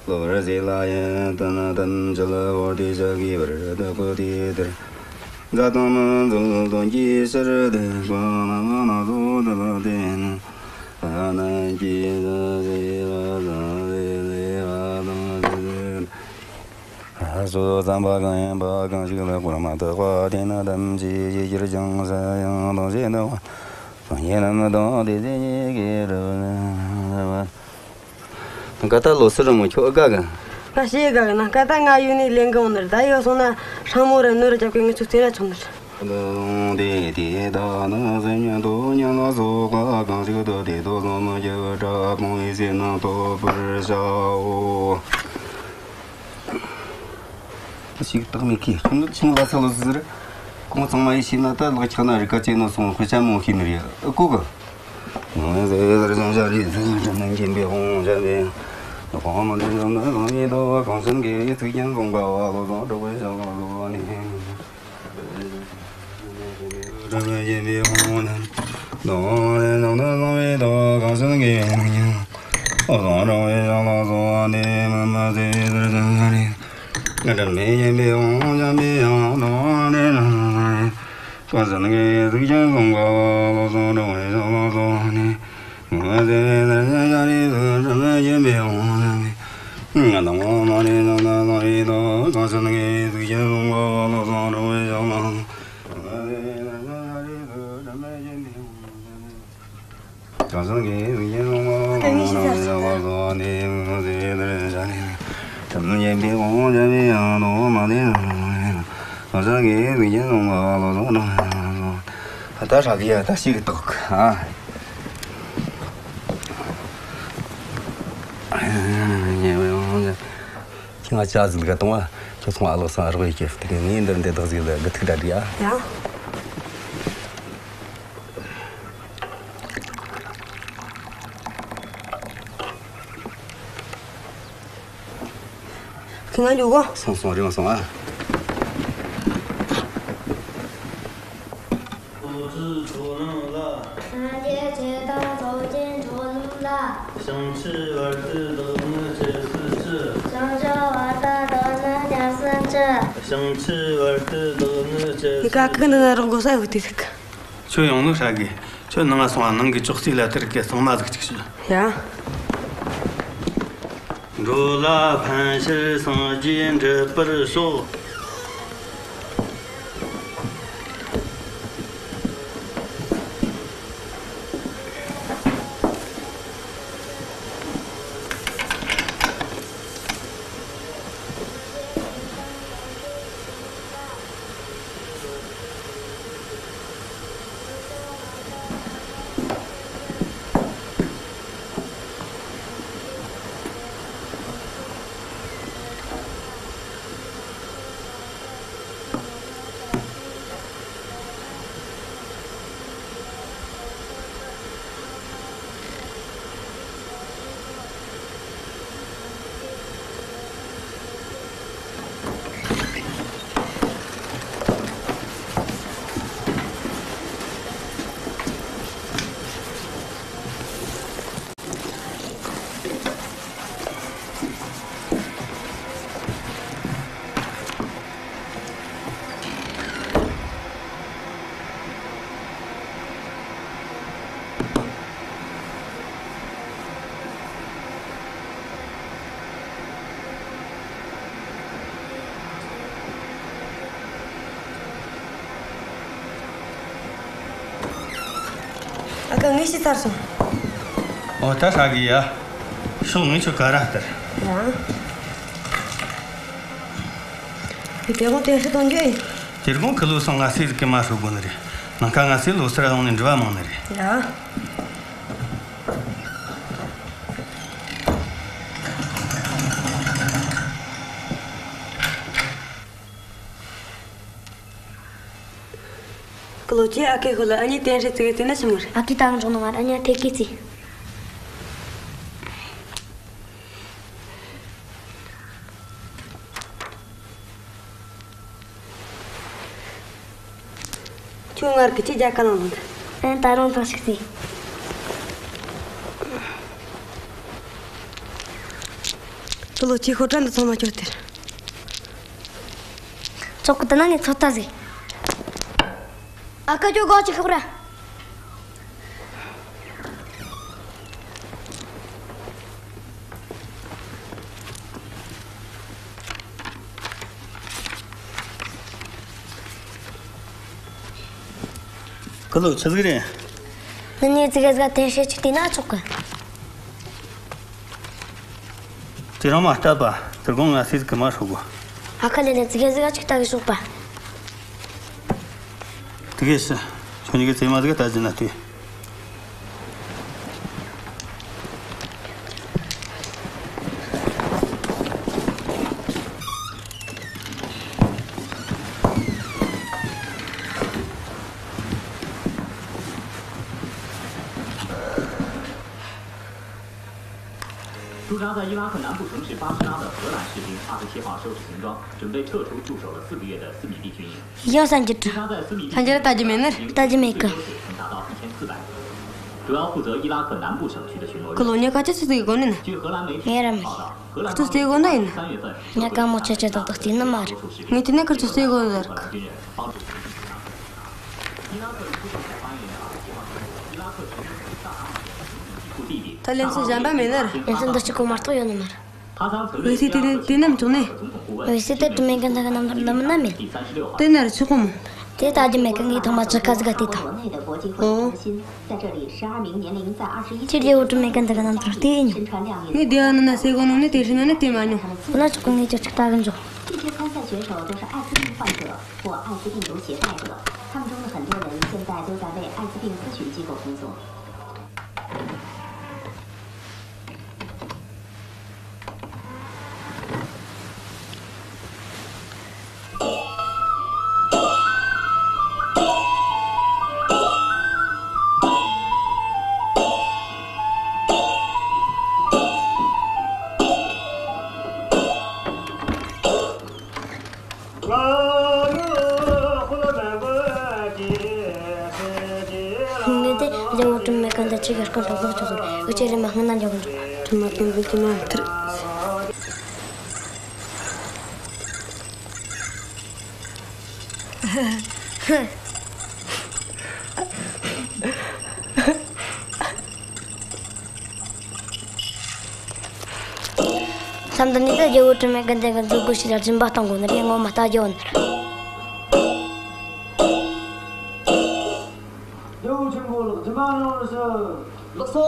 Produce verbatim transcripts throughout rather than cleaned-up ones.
གློ་བུར་ཟས་ལ་ཡིད་བརྟན་ཐམས་ཅད་བོར་ཏེ་བཞག་གི་བར་དུ་བཀོད་དེ་དེར། འཛད་དང་མི་འཛད་དོན་གྱི་ཕྱིར་དུ་བཀོད་ནས་ན་ཚོགས་འདི་ལ་བརྟེན་ནས། ཨ་ནི་ཀྱི་ཟས་ཟས་པ་དང་ཟས་ཟས་པ་དང་ཟས་ཟས། ཨ་སོ་བསམ་པ་གང་ཡིན་པ་གང་ཞིག་ལ་གོར་མ་ཐག་པ་དེ་ནི་ཐམས་ཅད་ཡེ་ཤེས་ཀྱང་ས་ཡང་དང་ཞེས་ནི་བ། སངས་རྒྱས་རྣམས་དང་དེ་ཚེ་ཉིད་ཀྱི་རབ་ཀ་ད་ལོ་སི་རི་མོ་ཁྱོད་དགའ་གི། ང་ཞེ་དགའ་གི་ན། སྐད་ད་ང་ཡུལ་ནས་ལེན་གི་འོང་ནི་རེད། ད་ཡོད་སོང་ན་ཧྲང་མོ་རེད་ནོར་རྒྱབ་གི་ངི་ཆུ་ཚེ་ར་ཆུང་ནི་རེད། དེ་དེ་ད་ནི་སེམས་ཉིད་དུ་ཉིད་ལ་སོགས་པ་གང་ཞིག་ཏུ་དེ་དག་བསམ་མི་ཁྱབ་པ་སྤྲ་བ་སྤོང་བའི་ཚེ་ན་ཐོབ་པར་བྱའོ། ཞིག་བཏགས་མེད་ཀི་ཁྱུང་ཁྱུང་ལ་ཚ་ལོ་ཟེར། གོང་ཚང་མ་ཡིས་ཤེས་ན་ད་ལག་ཆགས་ན་རིག་ག་ཅེ་ན་སོང་དཔེ་ཆ་མོ་ཤེས་ནི་རེད། ཨ་ཀོ་གི། ང་ཟེར་ཟེར་ཞང་ཞ་རེད་ཟེར་དྲན་ན་མཁྱེན་པའི་དབང་བྱས་ནས། དཔང་མི་འདི་ཚང་ནི་བཟང་ངེས་དོ་གང་ཕྱིར་འགལ་བའི་ཚིག་རྒྱན་བཟང་པ་བ་ལོ་བཟང་དྲུག་པའི་ཞང་ལ་བཟོ་བ་ནི། དྲན་ན་མཁྱེན་པའི་དབང་བྱས་ནས། དོ་ནི་བཟང་ནི་བཟང་བའི་དོ་གང་ཕྱིར་འགལ་བའི་ཚིག་རྒྱན་བཟང་དྲུག་པའི་ཞང་ལ་བཟོ་བ་ནི། མི་མི་ཟེར་ཟེར་ཞང་ཞ་རེད། དྲན་མེད་ཡིན་པའི་དབང་བྱས་པའི་ཡང་དོ་ནི་རང་རང་རེད། གང་ཟག་གི་གཟུགས་ཅན་བཟང་པོ་ལོ་སོང་འགྲོ་བའི་ཞིང་ལ་སོང་ནས། ངོ་ཟེར་བའི་ནར་ཞིང་ཤ་རིས་སུ་དྲན་མེད་ཡིན་པའི་དབང་བྱས་པའི། ང་དང་ངོ་མ་རེད་ནམ་ན་ལ་རེད་དོ། གང་ཟག་གི་གཟུགས་ཅན་བཟང་པོ་ལོ་སོང་འགྲོ་བའི་ཞིང་ལ། ངོ་ཟེར་བའི་ནར་ཞིང་ཤ་རིས་སུ་དྲན་མེད་ཡིན་པའི་དབང་བྱས་པའི། གང་ཟག་གི་གཟུགས་ཅན་བཟང་པོ་ལོ་སོང་འགྲོ་བའི་ཞིང་ལ་སོང་ནས། ངོ་ཟེར་བའི་ནར་ཞིང་ཤ་རིས་སུ་དྲན་མེད་ཡིན་པའི་དབང་བྱས་པའི་ཡང་དོ་མ་ནི། གང་ཟག་གི་གཟུགས་ཅན་བཟང་པོ་ལོ་སོང་འགྲོ་བའི་ཞིང་ལ། ད་ཧྲ་གི་ཡ་ད་ཞིག་གི་དོག་ཨ། ཁྱེད་ང་ཅག་ཟིག་ག་གཏོང་བ། ཁྱོད་ཚོང་ཨ་ལགས་སང་རོགས་ཡེད་ཀྱི་ཕ་གི། ངས་འདིར་འདི་དག་ཟིག་ལ་གི་ཐུག་ད་འདྲི་ཨ། ཡ། ཁྱེད་ང་འགྱོ་གོ། སོང་སོང་རེ་བ་སོང་ཨ། སངས་རྒྱས་ཆོས་དང་ཚོགས་ཀྱི་མཆོག་གསུམ་ལ། ཞིང་ཆུ་བར་དུ་བདག་ནི་སྐྱེ་སྲིད་ཅི། ཞིང་ཆུ་བར་དུ་བདག་ནི་སྐྱེ་སྲིད་ཅི། ཞིང་ཆུ་བར་དུ་བདག་ནི་སྐྱེ་སྲིད་ཅི། ཀ་ཀི་འདི་ན་རོགས་དགོས་ས་ཡོད་དེ་ཟིག་ཁྱོད་ཡོང་ནོ་ཧྲ་གི། ཁྱོད་ནང་ང་སོང་ང་ནང་གི་ཅོག་ཙེ་ལ་དེར་གི་གཙང་མ་ཟིག་ཅིག་ཞུ། ཡ། འགྲོ་ལ་ཕན་ཕྱིར་སངས་རྒྱས་འགྲུབ་པར་ཤོག། ཨ་ཀ། ངས་ཤེས་ཚར་སོང་། ཨོ་ད་ཧྲ་གི་ཡ། ཤོག་ངས་ཁྱོད་ག་ར་སྟེར། ཡ། དེ་དེ་དགོང་དེ་ཧྲི་གཏོང་རྒྱུ་ཡིན། དེ་དགོང་ཁི་ལོ་སང་ང་སེ་ཟིག་གི་མ་ཧྲོ་དགོ་ནི་རེད། ནངས་ཀ་ང་སེ་ལོ་སར་ཡོང་ནས་འགྲུལ་བ་མང་ནི་རེད། ཡ། ཀི་ལོ་ཅི་ཨ་ཀེ་ཁོ་ལ་ཨ་ནེ་བསྟན་རེ་ཙི་གེ་ཙི་ན་ཆི་མོ་རེད། ཨ་ཀེ་ད་རུང་འཇོག་ནང་ང་ཨ་ཉ་ཐེ་ཀི་ཙི། ཁྱོད་ངར་གི་ཅི་རྒྱ་ག་ལང་ལང་། ཨན་ད་རུང་ཐང་ཞིག་ཙི། ཀུ་ལོ། ཁྱོས་ཤོག་དྲ་འདི་ཚང་མ་སྐྱོར་ཐལ། ཙོག་གི་དེ་ན་ངས་ཚོད་ལྟ་ཟིག་ཨ་ཁ། ཁྱོད་སྒོ་ཅིག་ཕྱེ་ར། ཀུ་ལོ། ཆི་ཟིག་རེད། ནི་ནས་ཙི་གེ་ཟིག་དེ་བཤད་ཅིག་བལྟས་ན་ཆོག་གི། དེ་རང་མ་ལྟ་པ། དེ་དགོང་ང་སྲིད་གི་མ་ཧྲོག་གོ། ཨ་ཁ། ལེ་ལེ། ཙི་གེ་ཟིག་ཅིག་ལྟ་གི་ཤོག་པ། དེ་གས་སུ། ཁྱོད་གཉིས་ཀྱི་ཙེ་མ་ཟིག་ལྟ་རྒྱུ་ན་ལྟོས།驻扎在伊拉克南部城市巴士拉的荷兰士兵二十七号收拾行装，准备撤出驻守了四个月的斯米蒂军营。ཡང་སངས་རྒྱས། སངས་རྒྱས་ལ་ལྟ་རྒྱུ་མེད་ནི། ལྟ་རྒྱུ་མེད་གི། ཀུ་ལོ། ཉི་ཁ་ཅི་ཚོད་ཟིག་གོ་ནི་ན། ངས་ར་མི། ཁུར་ཚོ་རྩེ་གོ་ནི་ཡིན་ན། ཉ་ག་མོ་ཆེ་ཆེ་ཏག་ཏག་རྩེ་ནི་མ་རེད། ངས་དེ་ནས་ཁུར་ཚོ་རྩེ་གོ་ནི་ཟེར་གི། ད་ལན་ཚན་གཞན་པ་མེད་ནི་རེད། ལན་ཚན་འདི་གཅིག་པོ་མ་གཏོགས་ཡོད་ནི་མ་རེད། འོད་ཟེར་དེ་ནས་དེ་ནམ་བྱུང་ནས། འོད་ཟེར་དེ་དྲི་མེད་དགའ་ལྡན་གི་རྣམ་ཐར་འདི་མིན་ན་མིན། དེ་ན་ར་ཆོག་གོ་མོ། དེ་ལྟ་རྒྱུ་མེད་གི། ངས་ཐོག་མ་ཆི་ཁ་ཟིག་ག་བལྟས་དང་། ཨོ། ཁྱེད་རྒྱལ་བོ་དྲི་མེད་དགའ་ལྡན་གི་རྣམ་ཐར་བལྟས་མྱོང་། ངས་སྡེ་བ་ནང་ན་ཟེར་གོ་ནོ་ནི། དེ་རིང་ནི་དེ་མ་མྱོང་། འོ་ན་ཆོག་གི། ངས་ཁྱོད་ཅིག་ལྟ་གི་འཇོག། 这些参赛选手都是艾滋病患者或艾滋病毒携带者，他们中的很多人现在都在为艾滋病咨询机构工作。 ངས་དེ་རྒྱལ་བོ་དྲི་མེད་དགའ་ལྡན་ཅིག་གི་སྐུ་མདུན་ལོག་ཆོག་ཟེར། འུ་ཅག་རེམ་མ་སྔོན་ན་འཇོག་གི་འཇུག། དྲི་མ་དང་འབུལ་གྱི་མ་ཐར། བསམ་དོན་ནི་ད་རྒྱལ་བོ་དྲི་མེད་དགའ་ལྡན་གི་མཛུབ་གུ་ཞིག་ལ་སྦྱིན་པ་གཏོང་དགོས་ནི་རེད། ངོ་མ་ལྟ་རྒྱུ་ཡོད་ནི་རེད། རྒྱལ་བོ་ཆེན་པོ་ལགས། སྦྱིན་པ་གནང་རོགས་ཞུ། ལགས་སོ།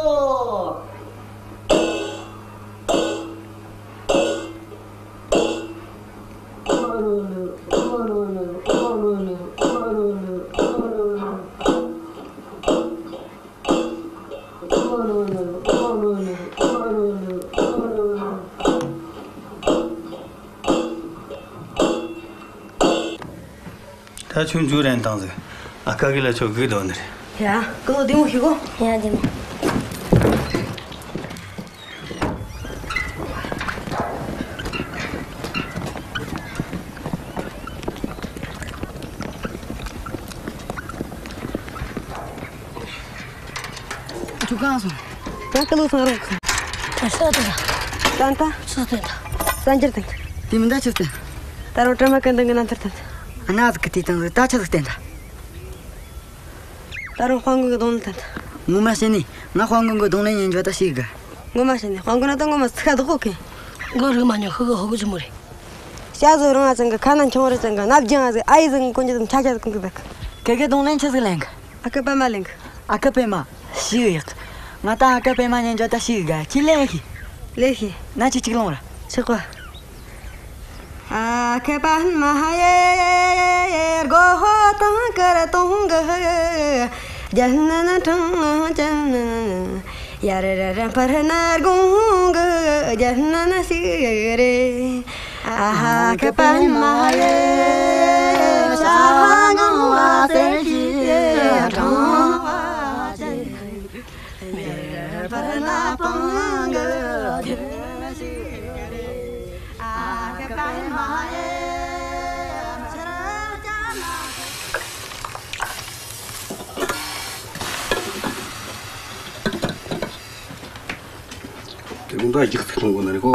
ད་ཁྱོད་འཇུ་རན་བཏང་ཟིག། ཨ་ཀ་གི་ལ་ཁྱོད་སྒུག་འདོད་ནི་རེད། ཡ། ཀུ་ལོ། བདེ་མོ་ཞིག་གོ། ཡ། བདེ་མོ། ཁྱོད་གང་སོང་། ད་ཀུ་ལོ་སོང་རོགས། ད་ས་དེ་ད། ད་ད། ས་དེ་ད། སངས་རྒྱས་དང་། དེ་མིན་ད་ཆི་སྟེ། ད་རུང་དྲི་མ་དགའ་ལྡན་གི་རྣམ་ཐར་དང་། ཨ་ན་ཟིག་གི་དེ་དང་ཟིག་ད་ཆི་ཟིག་བསྟན་ད། ད་རུང་དཔལ་མགོན་གི་གདོང་ལེན་དང་། ངོ་མ་བཤད་ནི། ང་དཔལ་མགོན་གི་གདོང་ལེན་ཡིན་འཇོག་ད་ཤེས་གི། ངོ་མ་བཤད་ནི། དཔལ་མགོན་ན་ད་ངོ་མ་ཚིག་ཁ་བདག་གོ་གི། མགོ་རིག་མ་མྱོང་ཤི་གི་ཧོ་གི་ཆི་མོ་རེད། ཤ་ཟོ་རང་ཨ་ཅང་གི། ཁ་ན་ཁྱོང་ར་ཅང་གི། ན་བརྒྱང་ཨ་ཟིག། ཨ་ཡེ་ཟིག་གོན་རྒྱུ་དང་ཆ་ཆ་ཟིག་གོན་གི་ཟིག། ཁེ་གི་གདོང་ལེན་ཆི་ཟིག་ལེན་གི། ཨ་ཁུ་པད་མ་ལེན་གི། ཨ་ཁུ་པད་མ། ཤི་གི་ཡག། ང་ད་ཨ་ཁུ་པད་མ་ཉན་འཇོག་ད་ཤེས་གི། ཁྱི་ལེན་ཤི། ལེན་ཤི། ན་ཆི་གཅིག་ལོང་ར། ཆི་གོ། ཨ་ཁུ་པད་མ་ཡེ་སྒོ་དང་དཀར་དུང་གི་རྒྱན་ན་ན་གྲངས་ཅན། ཡར་ར་ར་འཕར་ན་དགུང་གི་རྒྱན་ན་ན་ཞིག་རེད། ཨ་ཁུ་པད་མ་ཡེ་ཤ་ངང་བ་གསེར་གྱི་སྦྲང་བ་ཅན། མེར་འཕར་ན་སྤང་གི་དུས་ཤིག་རེད། ཨ་ཁུ་པད་མ་ཡེ་ཕྱིར་བསྐྱལ་ན། དེ་རིང་ད་རྒྱག་ཚིག་གཏོང་དགོས་ནི་རེད་གོ།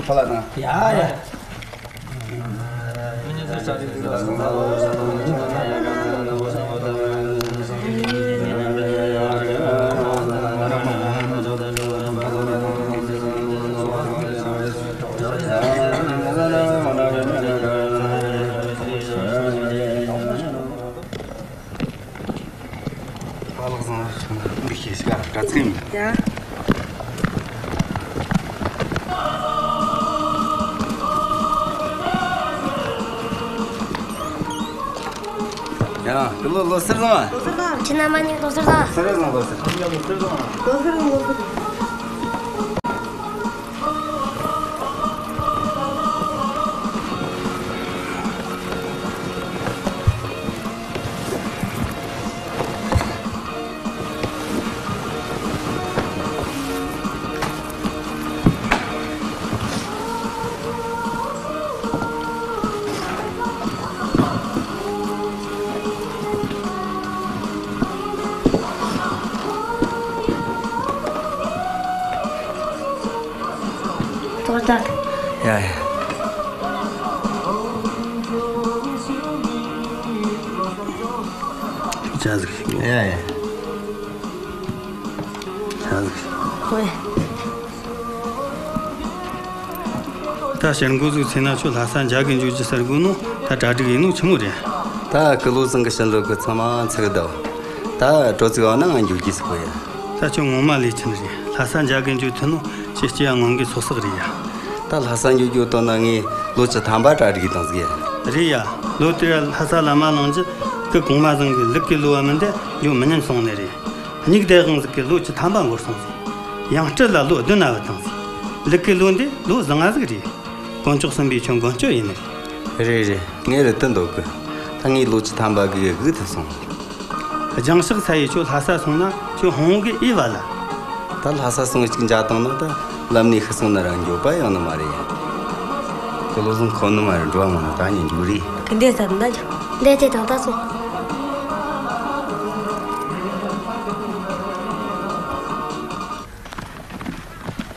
ཟིག་ཕུལ་ལ་དང་། ཡ་ཡ། པཱ་ལགས་བཟང་། འདི་ཁྱེད་ཀྱི་དཀའ་ཚེགས་ཡིན། ཡ། ཡ། སྐུ་ལོ་ལོ་གསར་བཟང་། ལོ་གསར་བཟང་། ཁྱེད་རྣམ་པ་གཉིས་ལོ་གསར་བཟང་། ལོ་གསར་བཟང་། ལོ་གསར། ལོ་གསར་བཟང་། ལོ་གསར་བཟང་། ལོ་གསར། དོ་ད། ཡ་ཡ། ཅག་ཟིག། ཡ་ཡ། ཅག་ཟིག། ཧོꯏ། ད་ཕྱིར་འགོ་ཟིག་ཚེ་ན་ཁྱོད་ལྷ་ས་མཇལ་གི་འཇུག་རྒྱུ་ཟེར་གོ་ནོ། ད་གྲ་སྒྲིག་ཡིན་ནོ་ཆི་མོ་རེད། ད་སྐུ་ལོ་ཚང་གི་བྱིན་རླབས་གི་ཚང་མ་ཚིག་གི་ད། ད་དྲོ་ཚིགས་འོ་ན་ང་འཇུག་རྒྱུ་ཟིག་གོ་ཡ། ད་ཁྱོད་ངོ་མ་ལས་ཆེན་རེད། ལྷ་ས་མཇལ་གི་འཇུག་ཐུབ་ནོ་ཁྱེད་སྐྱེ་བ་སྔོན་གི་ཚོགས་བསགས་རེད་ཡ། ད་ལྷ་ས་འཇུག་རྒྱུ་དོན་ན་ངས་ལོ་བཅུ་ཐམ་པ་གྲ་སྒྲིག་བཏང་ཟིག་ཡ། རེད་ཡ། ལོ་དེར་ལྷ་ས་བླ་མ་གླིང་རྗེ་སྐུ་གོང་མ་ཚང་གི་ལུག་གི་ལོ་བ་མིན་ཏེ་འཇུག་མི་ཉན་སོང་ནི་རེད། སྙིགས་དེ་དབང་ཟིག་གི་ལོ་བཅུ་ཐམ་པ་འགོར་སོང་ཟིག། ཡང་སྤྲུལ་ལ་ལོ་བདུན་ན་བུད་བཏང་ཟིག། ལུག་གི་ལོ་འདི་ལོ་བཟང་ང་ཟིག་རེད། དཀོན་མཆོག་གསུམ་པས་ཁྱོད་མགོན་སྐྱོབ་ཡིན་ནི། རེད་རེད། ངས་རེད་དུ་འདོད་གི། ད་ངའི་ལོ་བཅུ་ཐམ་པ་གི་སྒུག་ཐུབ་སོང་། རྒྱང་ཞག་ས་ཡི་ཁྱོད་ལྷ་ས་སོང་ན་ཁྱོད་ཧོང་གི་ཨེ་བ་ལ། ད་ལྷ་ས་སོང་གཅིག་མཇལ་བཏང་ན་ད་ལམ་ནས་ཤི་སོང་ན་ར་འགྱོད་པ་ཡོང་ནི་མ་རེད་ཡ། ཁྱོད་བློ་བཟང་ཁོ་ནི་མ་རེད། འགྲོ་བ་མང་ན་ད་ཉན་རྒྱུ་རེད། གི་འདི་ཟ་ན་འདི་དེ་དང་ད་སོང་།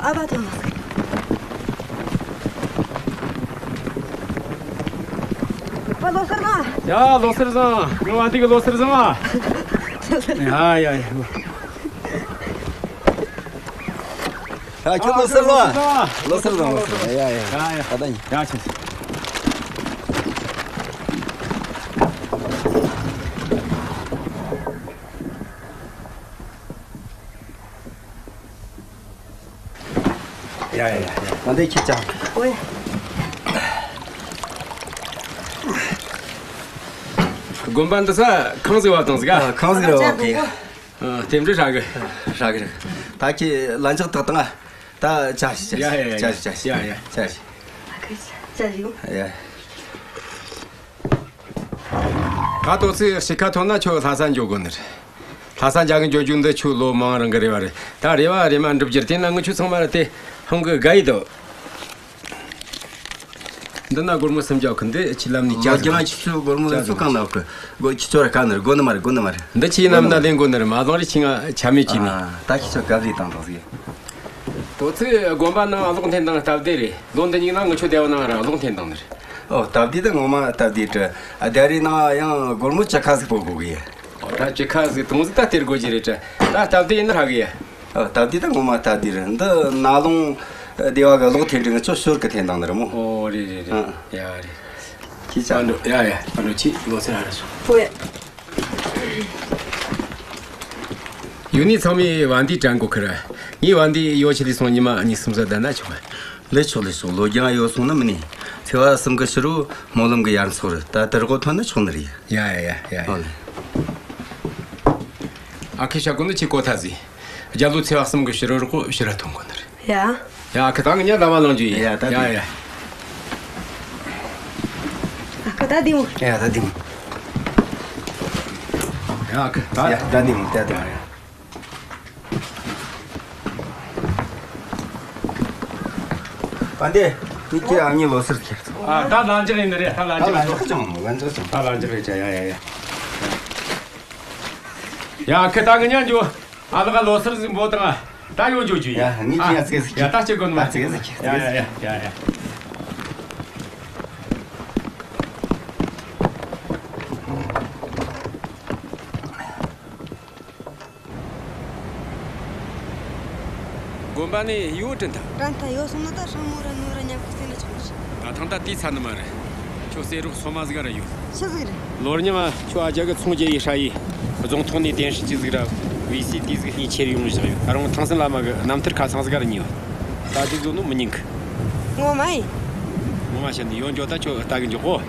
ཨ་བ་ཐང་། ཨ་བ་ལོ་གསར་བཟང་། ཡ་ལོ་གསར་བཟང་། ངའི་བ་འདི་གི་ལོ་གསར་བཟང་བ། ཡ་ཡ་ཡ། ཡ་ཁྱོད་ལོ་གསར་བཟང་། ལོ་གསར་བཟང་། ལོ་གསར་བཟང་། ཡ་ཡ་ཡ། ད་ད་ཡིན། ཡ་ཆེ། ཡ་ཡ་ཡ། ང་འདི་ཁྱེད་ཅག། ཨོའེ། དགོན་པ་འདི་ས་ཁང་ཟིག་བ་དང་ཟིག་ག་ཨ། ཁང་ཟིག་རེད་བ་གི། ཨ། དེ་འདྲ་ཧྲ་གི། ཧྲ་གི་རེད། ད་ཁྱེད་ལ་འཇག་ཐག་དང་ཨ། ད་ཅ་ཞིག་ཅ་ཞིག་ཡ་ཡ་ཡ། ཅ་ཞིག་ཅ་ཞིག་ཡ་ཡ། ཅ་ཞིག་ཅ་ཞིག་ཡ། ད་ཏོག་ཙི་ཕྱི་ཁ་ཐོན་ན་ཁྱོད་ལྷ་ས་འགྱོ་དགོ་ནི་རེད། ལྷ་ས་འཇག་གི་འགྱོ་རྒྱུ་འདི་ཁྱོད་ལོ་མང་རིང་གི་རེ་བ་རེད། ད་རེ་བ་རེ་མ་འགྲུབ་རྒྱུར་བརྟེན་ན་ངི་ཆོ་ཚང་མ་ར་དེ་ཧང་གི་དགའ་ཡི་དོ། འདི་ན་སྒོར་མོ་སུམ་བརྒྱ་གི། འདི་ཁྱི་ལམ་ནས་ལོ་རྒྱུས་ན་ཁྱི་ཆོ་སྒོར་མོ་ལ་སུ་གང་ན་གི། སྒོ་ཁྱི་ཆོ་ར་ག་ནི་རེད། དགོ་ནི་མ་རེད། དགོ་ནི་མ་རེད། འདི་ཁྱི་ནམ་ན་ལེན་དགོ་ནི་རེད། མ་བཟང་རེ་ཁྱི་ང་ཆ་མེད་ཅིག་ནི། ཨ། ད་ཁྱི་ཆོ་ག་ཟིག་བཏང་དང་ཟིག་ཏོག་ཙི་དགོན་པ་ནང་གློག་འཐེན་དང་སྟབས་བདེ་རེད། ལོ་འདི་གཉིས་ནང་ངི་ཆོ་སྡེ་བ་ནང་ར་གློག་འཐེན་དང་ནི་རེད། ཨོ། སྟབས་བདེ་ད་ངོ་མ་སྟབས་བདེ་དྲ། ཨ། སྡེ་རེ་ནང་ཡང་སྒོར་མོ་བཅུ་ཁ་ཟིག་སྤོ་དགོ་གི་ཡ། ཨོ། ད་བཅུ་ཁ་ཟིག་དུང་ཟིག་ད་སྟེར་དགོ་རྒྱུ་རེད་དྲ། ད་སྟབས་བདེ་ཡིན་ན་ཧྲ་གི་ཡ། ཨོ། སྟབས་བདེ་ད་ངོ་མ་སྟབས་བདེ་རེད། འདི་ན་ལུང་སྡེ་བ་གི་གློག་འཐེན་འདི་ང་ཆོ་ཞོར་གི་འཐེན་དང་ནི་རེད་མོ། ཨོ། རེད་རེད་རེད། ཨ། ཡ་རེད། ཁྱི་ཆ། ཨ་འགྲོ། ཡ་ཡ། ཨ་འགྲོ། ཁྱི་ལོ་སར་ཧ་ར་སོང་། ཨོ་ཡ། ཡུལ་ནི་ཚང་མས་བ་འདི་དྲན་གོ་ཁར། ངའི་བ་འདི་ཡོ་ཆི་ལི་སོང་ཉི་མ་གཉིས་གསུམ་ཟ་ད་ན་ཆོག་ག་ལེ་ཆོག་ལེ་ཆོག་ལོ་རྒྱང་ཡོ་སོང་ན་མི་ནི། ཚེ་བ་གསུམ་གི་ཕྱི་རུ་སྨོན་ལམ་གི་ཡར་འཚོགས་རེད། ད་དེར་གོ་ཐོན་ན་ཆོག་ནི་རེད། ཡ་ཡ་ཡ་ཡ། ཨོ་ལེ། ཨ་ཁུ་ཤ་གོ་ནི་ཆི་གོ་ཐ་ཟི། རྒྱ་ལོ་ཚེ་བ་གསུམ་གི་ཕྱི་རུ་རོགས་གོ་ཕྱི་ར་ཐོན་གོ་ནི་རེད། ཡ། ཡ། ཨ་ཁུ་ད་ངི་ཉ་ལ་བ་ལང་ཇུ་ཡི། ཡ། ད་ཡ་ཡ། ཨ་ཁུ་ད་དེ་མོ། ཡ། ད་དེ་མོ། ཡ། ཨ་ཁུ་ད། ཡ། ད་དེ་མོ། ད་དེ་མོ། ཡ། པ་འདི། ངི་ཁྱེད་ཨ་ནི་ལོ་སར་ཁྱེར། ཨ། ད་ལ་འཇག་ཡིན་ནི་རེད། ད་ལ་འཇག་ཡིན། ལ་འཇག་ཅང་མོ། ལ་འཇག་ཅང་། ད་ལ་འཇག་རེད་ཅ། ཡ་ཡ་ཡ། ཡ། ཨ་ཁུ་ད་ངི་ཉ་འཇུ། ཨ་ལ་ག་ལོ་སར་ཟིག་འབོ་དང་། ད་ཡོང་འཇུ་འཇུ་ཡ། ཡ། ངི་ཁྱེད་ཨ་ཙེ་ཟིག་ཡ། ད་ཅི་གོ་ནི་མ། ཨ་ཙེ་ཟིག་ཡ་ཡ་ཡ་ཡ་ཡ། དགོན་པ་ནས་ཡོ་དྲན་ཐལ། དྲན་ཐལ། ཡོ་སོང་ན་ད་སྲང་མོ་ར་ནོ་ར་མཉམ་གི་རྩེ་ན་ཆོག་ནི་ཆི། ད་ཐང་ད་དེའི་ཚ་ནི་མ་རེད། ཁྱོད་རྩེ་རོགས་སོ་མ་ཟིག་ར་ཡོད། ཆི་ཟིག་རེད། ལོ་རྙིང་ང་ཁྱོད་ཨ་རྒྱ་གི་ཚོང་རྒྱག་ཡི་ཧྲ་ཡི། རྫོང་ཐོག་ནས་རྟེན་སྲིད་ཅི་ཟིག་ར་བི་སི་ཏི་ཟིག་ཡི་ཁྱེར་ཡོང་བཞག་ཡོད། ད་རུང་ཐང་སན་བླ་མ་གི་རྣམ་ཐར་ཁ་ཚང་ཟིག་ར་ཉོས་ཡོད། ད་དེ་བཟོ་ནོ་མི་ཉན་གི། ངོ་མ་ཡིན། ངོ་མ་བཤད་ནི་ཡོད་འགྱོ། ད་ཁྱོད་ལྟ་གི་འཇོག་གོ།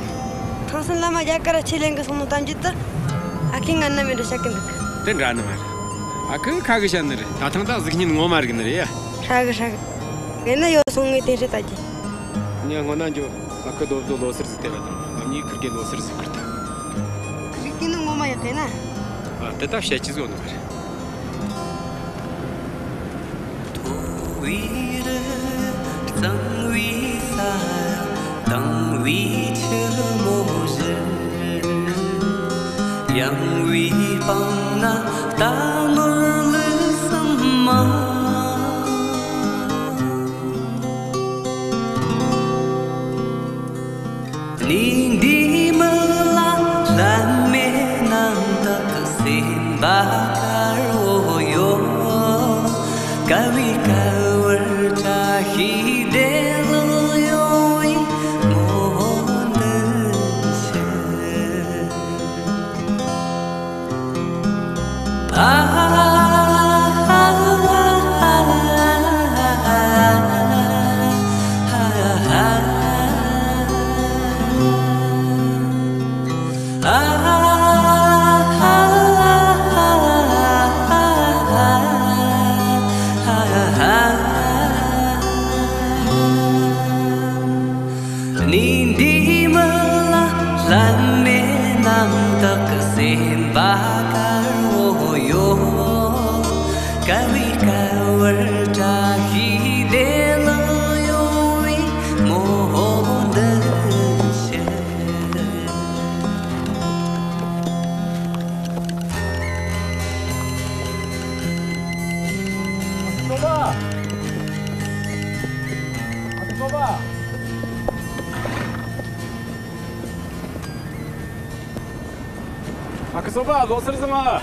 ཐང་སན་བླ་མ་རྒྱ་གར་ར་ཆེད་ལས་གི་སོང་ནོ་གཏམ་རྒྱུད་དུ། ཨ་ཁེ་ང་ན་མེད་འགྲོ་བཤད་གི་འདུག་དེ་འདྲ་ནི་མ་རེད། ཨ་ཁུ་ཁ་གི་བཤད་ནི་རེད། ད་ཐང་ད་གཟུགས་བརྙན་ངོ་མ་རིག་ནི་རེད་ཡ། ཧྲ་གི་ཧྲ་གི། ངས་ན་ཡོ་སོང་ངས་དེ་རེད་ད་གི། ངས་སྔོན་ན་འགྱོ། ཨ་ཁུ་རྡོ་བཟོ་ལོ་སར་ཟིག་དེ་བ་དང་། ཨ་མྱེས་ཁུར་གེ་ལོ་སར་ཟིག་ཁུར་ཐལ། ཁུར་གེ་ནི་ངོ་མ་ཡག་གི་ན། ཨ་དེ་ད་བཤད་ཀྱི་བཟོ་ནི་མ་རེད། མཐོ་བའི་རི་གཙང་བའི་ས། དྭངས་བའི་ཆུ་མོ་བཞུར། ཡངས་པའི་སྤང་ན་རྟ་ནོར་ལུག་གསུམ་མ། གནས་འདིའི་མི་ལ་བླ་མའི་རྣམ་དག་གི་སེམས་པ་དཀར་བོ་ཡོད། དཀར་བའི་དཀར་བར་བཀྲ་ཤིས་བདེ་ལེགས་ཡོང་བའི་སྨོན་འདུན་ཞུ། ཨ་ཁུ་སོ་པ། ལོ་སར་བཟང་།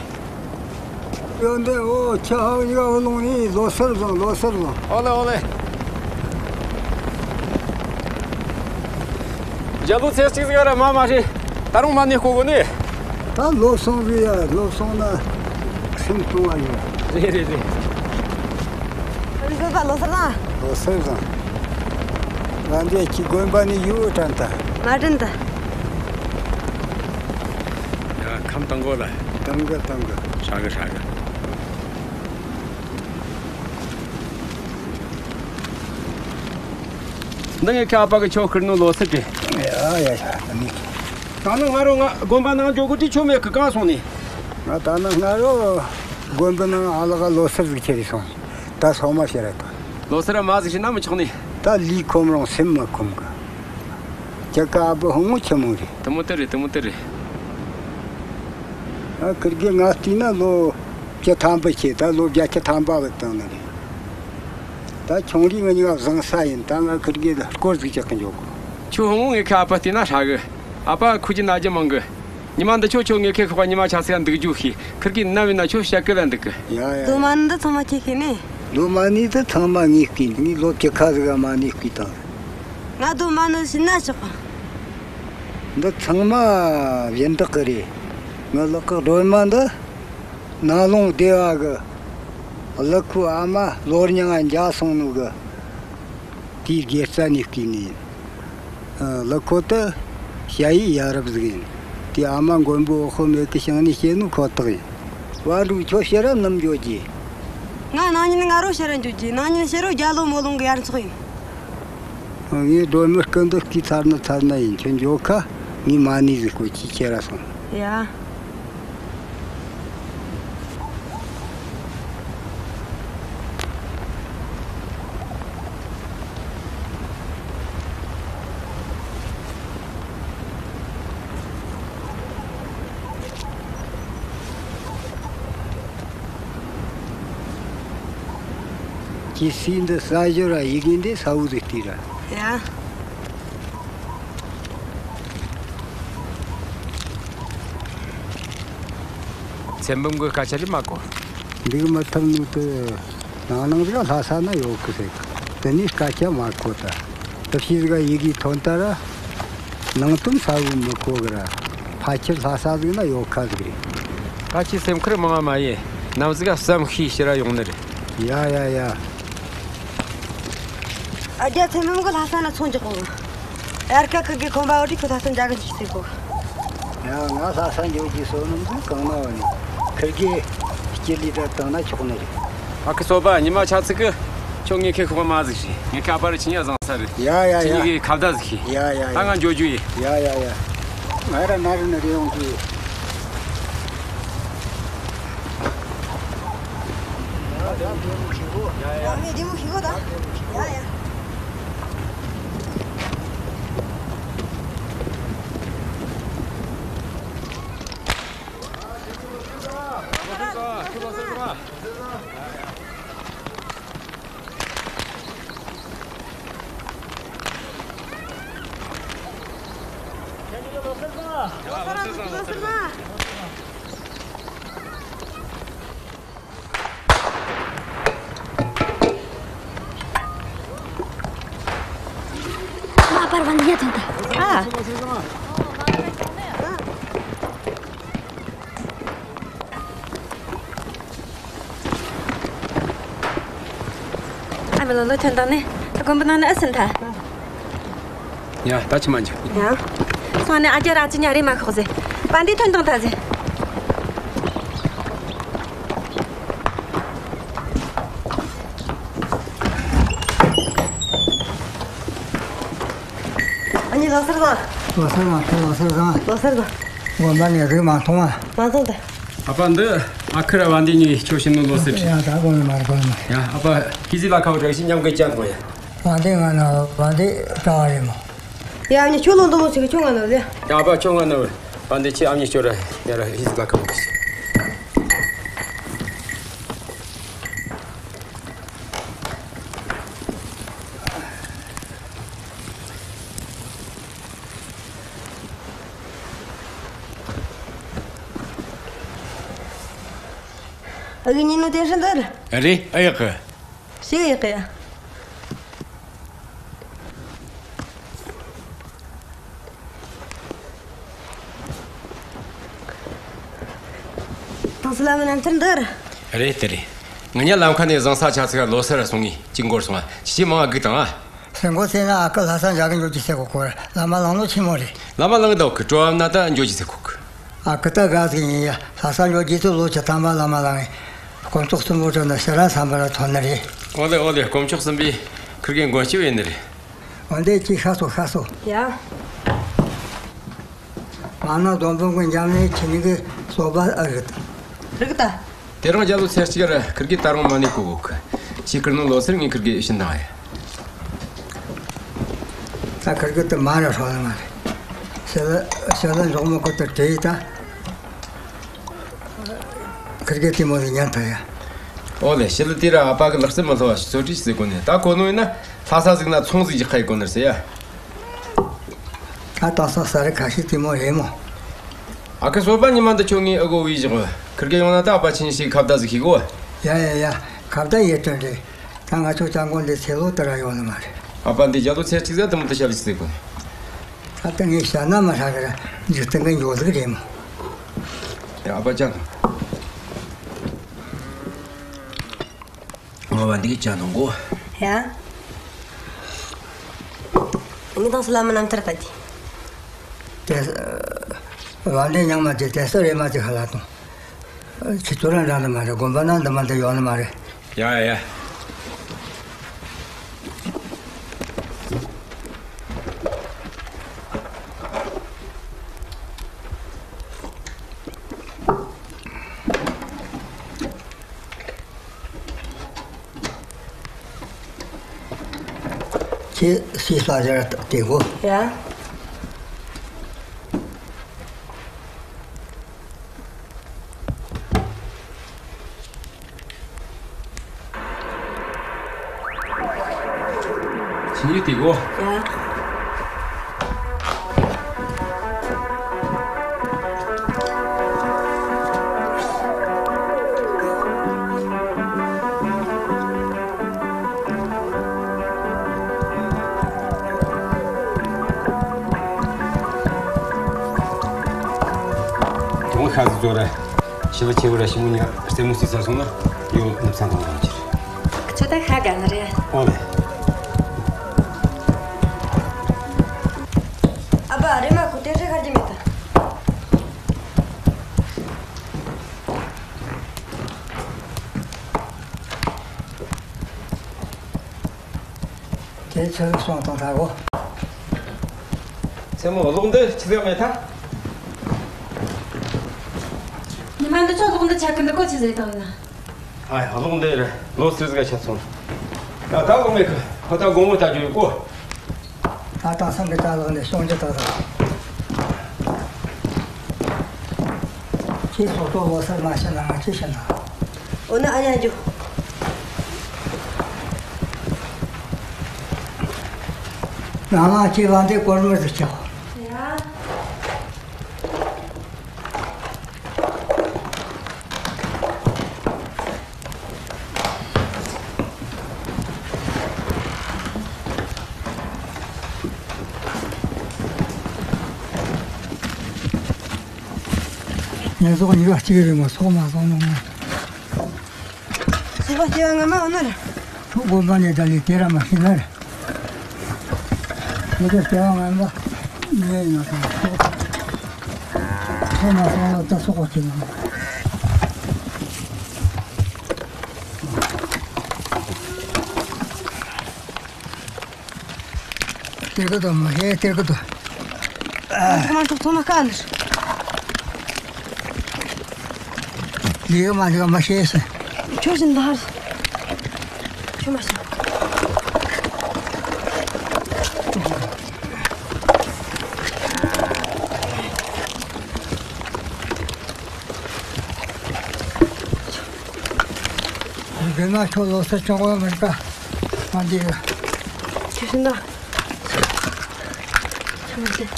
ཡོན་ཏན། འོ། ཁྱེད་ཧ་གོ་ནི་ག་བུ་ལོང་ནི། ལོ་སར་བཟང་། ལོ་སར་བཟང་། ཨོ་ལེ། ཨོ་ལེ། རྒྱ་ལོ་ཚེས་གཅིག་ཟིག་ར་མ་མ་རེད། ད་རུང་མ་ནི་ཤོག་གོ་ནི། ད་ལོ་སོང་ཟིག་ཡ། ལོ་སོང་ན་སེམས་སྟོང་བ་ཡོད། རེད་རེད་རེད། ཨ་ཁུ་སོ་པ། ལོ་སར་བཟང་། ལོ་སར་བཟང་། ང་འདི་ཁྱི་དགོན་པ་ནས་ཡོད་དྲན་ད། མ་དྲན་ད། ཡ། ཁམས་དང་གོ་ལ། དང་གི་དང་གི། ཧྲ་གི་ཧྲ་གི། འདི་ངེད་ཁ་ཨ་ཕ་གི་ཁྱོ་ཁུར་ནོ་ལོ་སར་དེ། ཡ་ཡ་ཡ། ད་ནི། ད་ནི་ང་རོ་ང་དགོན་པ་ནང་འཇོག་གི་དུས་ཆོ་མེད་གི། གང་སོང་ནི། ང་ད་ནི་ང་རོ་དགོན་པ་ནང་ཨ་ལགས་ལོ་སར་ཟིག་ཁྱེར་རེ་སོང་། ད་སོ་མ་ཤེས་ར་ད། ལོ་སར་ར་མ་ཟིག་ཤེས་ན་མི་ཆོག་ནི། ད་ལུས་ཁོམ་རུང་སེམས་མི་ཁོམ་གི། ཁྱེད་ཀ་ཨ་ཕ་ཧོ་མོ་ཆེ་མོ་རེད། དེ་མོ་དེ་རེད། དེ་མོ་དེ་རེད། ཨ། ཁིར་གེ་ང་བལྟས་ན་ལོ་བཅུ་ཐམ་པ་ཆེ། ད་ལོ་བརྒྱད་ཅུ་ཐམ་པ་བུད་བཏང་ནི་རེད། ད་ཆུང་རིང་ང་གཉིས་ཀ་བཟང་ས་ཡིན། ད་ང་ཁིར་གེ་ལ་སྐོར་ཟིག་རྒྱག་གི་འཇོག་གོ། ཁྱོད་ཧོ་མོ་ངེད་ཁ་ཨ་ཕ་བལྟས་ན་ཧྲ་གི། ཨ་ཕ་ཁུ་གི་ན་རྒྱུ་མང་གི། ཉི་མ་འདི་ཆོ་ཁྱོད་ངེད་ཁའི་ཁོག་པ་ཉི་མ་ཆ་ཚིག་ག་འདུག་རྒྱུ་ཤེས། ཁིར་གི་ནམ་ཡིན་ན་ཁྱོད་བཤད་གི་ལ་འདུག་གི། ཡ་ཡ། ལོ་མ་ནི་འདི་ཚང་མ་ཁྱེད་ཤེས་ནི། ལོ་མ་ནི་འདི་ཚང་མ་ངས་བརྐུས། ངས་ལོ་བཅུ་ཁ་ཟིག་ག་མ་ནི་བརྐུས་བཏང་། ང་ལོ་མ་ནི་ཤེས་ན་ཆོག་གི། འདི་ཚང་མ་གཞན་དག་གི་རེད། ངའི་ལག་གི་སྒྲོལ་མ་འདི་ནང་ལོང་སྡེ་བ་གི་ཀླུ་ཁོའི་ཨ་མ་ལོ་རྙིང་ང་འཇག་སོང་ནོ་གི། དེའི་དགེ་རྩ་ནས་བརྐུས་ནས། ཨ། ཀླུ་ཁོ་དེ་ཞ་ཡི་ཡ་རབས་ཟིག་ཡིན། དེའི་ཨ་མ་མགོན་པོ་འོད་དཔག་མེད་གི་ཞིང་ནས་སྐྱེས་ནོ་ཁོ་ཐག་ཡིན། བ་འབྲུག་ཁྱོད་ཕྱིར་ར་ནམ་འགྱོ་རྒྱུ། ང་གནངས་ཉིན་ང་རོ་ཕྱིར་ར་འགྱོ་རྒྱུ། གནངས་ཉིན་ཕྱི་དྲོ་རྒྱ་ལོ་མོ་ལུང་གི་ཡར་འཚོགས་ཡིན། ངས་སྒྲོལ་མའི་སྐུ་འདི་བརྐུས་ཚར་ན་ཚར་ན་ཡིན། ཁྱོད་འགྱོ་ཁ། ངས་མ་ནི་ཟིག་བསྐོལ། ཁྱོས་ཁྱེར་ར་སོང་། ཡ། ཁྱོས་སུའི་འདི་ས་ཞོར་ར་ཡི་གེ་འདི་ས་འུ་ཟིག་བལྟས་ར། ཡ། ཚེ་འབུམ་གི་སྐད་ཆ་རེད་མ་གོ། འདུག་མི་ཐུབ་ནོ་དེ། ནང་ནང་ཟིག་ལྷ་ས་ན་ཡོད་གི་ཟེར། དེ་ནས་སྐད་ཆ་མ་གོ་ད། དེ་ཕྱིས་ཟིག་ཡི་གེ་ཐོན་ད་ར། ནང་དོན་གསལ་བོ་མི་གོ་གི་ར། ཕལ་ཆེར་ལྷ་ས་ཟིག་ན་ཡོད་ཁ་ཟིག་རེད། ད་ཁྱོས་སེམས་ཁུར་མང་ང་མ་ཡེད། ནམ་ཟིག་ག་བསམ་ཤེས་ཕྱིར་ར་ཡོང་ནི་རེད། ཡ་ཡ་ཡ། ཨ་རྒྱ་ཚེ་འབུམ་གི་ལྷ་ས་ན་ཚོང་རྒྱག་གོ། དབྱར་ཁ་ཁུར་གེ་ཁོམ་པ་ཡོད་དུས་ཁོ་ལྷ་ས་འཇག་གི་འཇུག་ཟེར་གོ། ཡ། ང་ལྷ་ས་འགྱོ་རྒྱུའི་བསོད་ནམས་ཟིག་གང་ན་ཡོད་ནི། ཁུར་གེ་སྐྱིད་ལི་ད་བཏང་ན་ཆོག་ནི་རེད། ཨ་ཁུ་སོ་པ། ཉི་མ་ཆ་ཚིག་གི་ཁྱོད་ངེད་ཁའི་ཁོག་པ་མ་ཟིག་ཤེས། ངེད་ཁ་པར་ཆི་ཉ་བཟང་ས་རེད། ཡ་ཡ་ཡ། ཁྱེད་གཉིས་ཀས་ཁ་བརྡ་ཟིག་ཤེས། ཡ་ཡ་ཡ། ད་ང་འགྱོ་རྒྱུ་ཡིན། ཡ་ཡ་ཡ། ང་ར་ན་རུ་ན་རེ་ཡོང་རྒྱུ་ཡིན། ཡ་ཡ། ཡ་ཡ། ཨ་ཕར་བ་ནི་ཡ་ཐོན་ད། ཨ། ཨ་མི་ལོ་ལོ་ཐོན་དང་ནི། ད་དགོན་པ་ནང་ནས་ཨེ་ཟིན་ཐལ། ཡ། ད་ཅི་མ་འཇུ། ཡ། སོང་ནས་ཨ་རྒྱ་ར་ཅི་ཉ་རེ་མ་ཤོག་ཟེར། བན་དེ་ཐོན་དང་ད་ཟེར། ཨ་ནི་ལོ་སར་བཟང་། ལོ་སར་བཟང་། ཁྱོད་ལོ་སར་བཟང་། ལོ་སར་བཟང་། དགོན་པ་ནས་རིག་མ་མཐོང་བ། མ་མཐོང་ད། ཨ་ཕ། འདི་ཨ་ཁུ་ར་བན་དེ་གཉིས་ཁྱོད་བྱིན་ནོ་ལོ་སར་རེད། ཡ། ད་གོང་ནས་མར་གོང་ནས། ཡ། ཨ་ཕ། ཁྱེད་ཚོས་ལ་ཁ་བོ་རེག་ཞིག་མཉམ་གི་ཅན་གོ་ཡ། བན་དེ་ང་ན་བན་དེ་གྲྭ་བ་རེད་མོ། ཡ། ཨ་ནི་ཁྱོད་ལོ་འདི་མོ་ཟིག་གི་ཁྱོད་ང་ན་ལེ། ཡ། ཨ་ཕ། ཁྱོད་ང་ན་བན་དེ་ཁྱེད་ཨ་མྱེས་ཁྱོད་ར་ཡ་ར་ཧི་ཟིག་ལ་ཁ་བོ་གི། ཨུ་གཉིས་ནོ་དེ་ཧྲི་འདི་རེད། རེད། ཨེ་ཡག་གི། ཞིག་ཡག་གི། ཏང་སི་ལ་མི་རྣམ་ཐར་འདི་རེད། རེད་དེ་རེད། ང་ཉ་ལམ་ཁ་ནས་བཟང་ས་ཆ་ཚིག་ལོ་སར་སོང་ངས་གཅིག་འགོར་སོང་ང་། ཅི་ཅི་མང་ང་སྒུག་དང་ཨ། སེང་གོ་ཚེ་ན་ཨ་ཁུ་ལྷ་ས་འཇག་གི་འགྱོ་རྒྱུ་ཟེར་གོ་གོ་ར་ལ་མ་ལང་ལོ་ཆེན་མོ་རེད། ལ་མ་ལང་གི་འདུག་གི། གྲོ་བ་ན་ད་འགྱོ་རྒྱུ་ཟེར་གོ་གི། ཨ་ཁུ་ད་ག་ཟིག་ཡིན་ཡ། ལྷ་ས་འགྱོ་རྒྱུ་ཚོ་ལོ་བཅུ་ཐམ་པ་ལ་མ་ལང་ངས། དཀོན་མཆོག་གསུམ་པོ་དྲན་ན་ཕྱི་ར་བསམ་པ་ར་ཐོན་ནི་རེད། ཨོ་ལེ་ཨོ་ལེ། དཀོན་མཆོག་གསུམ་པོས་ཁིར་གེ་མགོན་སྐྱོབ་ཡེད་ནི་རེད། འོན་ཏེ་ཅིག་ཤ་སོ་ཤ་སོ། ཡ། མ་ན་སྡོང་པོ་གི་འཇམ་ནས་ཁྱི་ནི་གི་སོ་པ་ཨ་རིག་ད། རིག་ད། དེ་རིང་རྒྱ་ལོ་ཚེ་གཅིག་ར་ཁིར་གེ་ད་རུང་མ་ནི་གོ་གོ་གི། ཁྱི་ཁིར་ནོ་ལོ་སར་ངས་ཁིར་གེ་བྱིན་དང་ཨེ། ད་ཁིར་གེ་དེ་མ་ར་ཧྲོ་ལ་མ་རེད། ཤ་ལ་ཤ་ལ་འཇོག་མོ་གོ་དེ་དྲེ་ད། ཁིར་གེ་དེ་མོ་ཟིག་ཉན་ཐལ་ཡ། ཨོ་ལེ། ཤི་ལི་དེ་ར་ཨ་ཕ་གི་ལག་རྩལ་མི་ལྷོ་བ་ཞིག་གསོ་སྤྲས་ཟིག་གོ་ནས། ད་གོ་ནོ་ཡིན་ན་ལྷ་ས་ཟིག་ན་ཚོང་ཟིག་རྒྱག་ཁ་ཡི་གོ་ནར་ཟེར་ཡ། ད་ཏང་ས་ས་རི་ཁ་ཤས་དེ་མོ་རེད་མོ། ཨ་ཁུ་སོ་པ་ཉི་མ་འདི་ཁྱོད་ངའི་ཨ་གོ་བའི་བཞག་གི། ཁིར་གེ་ཡོང་ན་ད་ཨ་ཕ་ཆེན་ཞིག་ཁ་བརྡ་ཟིག་ཤེས་གོ། ཡ་ཡ་ཡ། ཁ་བརྡ་ཡེ་དྲན་རེད། ད་ང་ཚོ་ཅང་གོ་འདི་ཚེ་ལོ་དེ་ར་ཡོང་ནི་མ་རེད། ཨ་ཕ་འདི་རྒྱ་ལོ་ཚེ་གཅིག་ཟ་དེ་མོ་དེ་ཤ་ལི་ཟིག་གོ་ནས། ད་ལྟ་ངས་བཤད་ན་མ་ཧྲ་གི་ར་འཇིག་རྟེན་གི་འགྱོ་ཟིག་རེད་མོ། ཡ་ཨ་ཕ་ཅང་། ངོ་བ་འདི་ཅང་ནང་གོ། ཡ། ངི་དང་སི་ལ་མི་རྣམ་ཐར་ད་དེ། དེ། བ་འདི་ཉང་མ་དེ་དེ་སོ་རེ་མ་དེ་ཧ་ལ་དང་། ཁྱི་ཚོ་རང་རང་ནི་མ་རེད། དགོན་པ་ན་འདི་མ་འདི་ཡོང་ནི་མ་རེད། ཡ་ཡ་ཡ། ཁྱེད་ཤེས་ས་ཟེར་དེ་གོ། ཡ། ཁྱེད་ཡུལ་དེ་གོ། ཡ། དུང་ཤ་ཟི་ཚོ་ར་ཤི་བ་ཆེ་བ་ར་ཞི་མོ་ཉ་རྩེད་མོ་རྩེ་ས་སོང་ན་ཡོ་ནུབ་ཚང་དང་དང་ཕྱིར། ཁྱོད་ད་ཤ་དགའ་ནི་རེད། ཨོ་ལེ། ཨ་ཕ་རེ་མ་ཁུ་དེ་ཧྲེ་ཁར་གྱི་མེད་ད། དེ་ཚོ་སོང་དང་ད་གོ། མཚན་མོ་གློག་འདི་ཆི་ཟིག་མེད་ཐལ། ཉི་མ་འདི་ཚོ་གློག་འདི་ཆག་གི་འདུག་གོ། ཆི་ཟེར་དང་ན། ཨ་ཡ། གློག་འདི་རེད། ལོ་སི་ཟིག་ཆག་སོང་། ད་ད་གོ་མེད་གི། ཁོ་ད་དགོང་མོ་ལྟ་རྒྱུ་ཡོད་གོ། ད་དེང་སང་གི་ལྟ་ལོག་ནས་སོང་རྒྱུ་ད་ད། ཁྱེད་སོག་པོ་ལོ་སར་མ་ཤི་ན་ང་ཅི་ཤི་ན། འོ་ན་ཨ་ཡ་འཇུ། ང་ང་ཁྱེད་བང་དེ་སྐོར་མི་ཟིག་ཆག། ཡ། ཉེན་ཚོགས་ཉི་ཤུ་གཅིག་རིང་ངོ་སོག་མ་སོང་ནོ། སོ་པ་སྐྱེ་བ་སྔ་མ་འོ་ན་ར། ཁྱོད་དགོན་པ་ནས་ད་ལས་དེ་ར་མ་ཤེས་ན་ར། ཁྱོད་ཚོ་སྐྱེ་བ་སྔ་མ་ངའི་ཡིན་ན་ཐང་། ཁྱོད་མ་སོང་ལ་ད་སོག་པ་ཁྱེར་ན། སྟེར་གི་འདུག་མ་ཤེས། སྟེར་གི་འདུག་ཐོག་མ་ཐོག་ཐོག་མ་དཀའ་ནི། ལས་གི་མ་ལས་གི་མ་ཤེས་ཤེས། ཁྱོད་བཞིན་ད་ཧར། ཁྱོད་མ་ཤེས། རྒན་མ་ཁྱོད་ལོ་སར་ཆུང་བ་མིན་ད། མ་འདི་གི། ཁྱོད་བཞིན་ད། ཁྱོད་མ་ཤེས།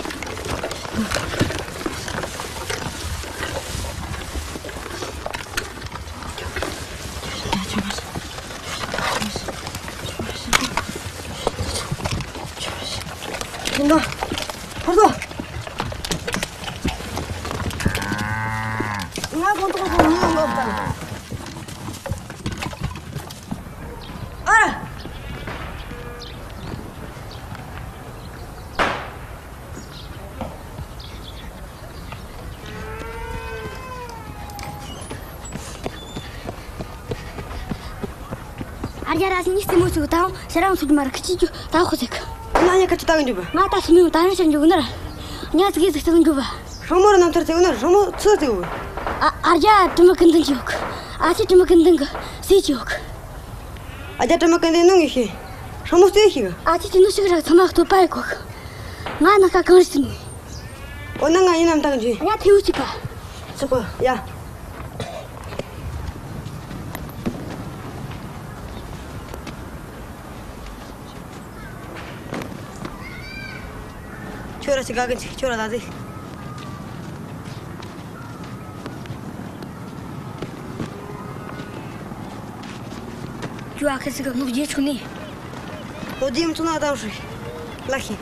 འགྲོ། ཧར་སོ། ང་ཁོང་ཐོག་ཁོང་ངའི་ཡོང་འགོ་བཏང་། ཨ། ཨ་རྒྱ་ར་སི་ནི་རྩེད་མོ་ཚུགས་དང་ཤ་རང་ཚུགས་མར་ཁི་ཅི་ཅུ་ད་ཁོ་ཚིག་ང་ཡ་ཁ་ཅི་ད་གི་འཇུ་བ། ང་ད་སི་མི་ད་རང་ཤར་འཇུ་གི་ནར། ཉ་ཚིག་གི་ཚིག་ཚིག་འཇུ་བ། ཧྲོ་མོ་ར་ནམ་ཐར་ཚིག་ནར་ཧྲོ་མོ་ཚུ་ཚིག་བུ། ཨ་ཨ་རྒྱ་དྲི་མི་ཀུན་ལྡན་ཅི་ཡོག་ཨ་ཅེ་དྲི་མི་ཀུན་ལྡན་གི་སི་ཅི་ཡོག་ཨ་རྒྱ་དྲི་མི་ཀུན་ལྡན་ནང་ངི་ཤི། ཧྲོ་མོ་ཚུ་ཤི་གི། ཨ་ཅེ་ཅི་ནུ་ཤི་གི་ར་ཚང་མ་ཐོ་པ་ཡི་གོ། ང་ནི་ཁ་གང་ཞིག་ནི། འོ་ན་ང་ཡིན་ནམ་ཐག་འཇུས། ཡ་ཐེའུ་གཅིག་པ། ཚོགས་པ་ཡ། ཁྱོད་ར་ཅི་ག་གི་ཅིག་ཁྱོད་ར་ད་ཟིག་ཁྱོད་ཨ་ཁ་ཟིག་གི་ནུབ་རྒྱལ་ཆུང་ནི། ལོ་རྒྱུས་མཚོན་ན་དང་ཧྲུལ། ལ་ཤི།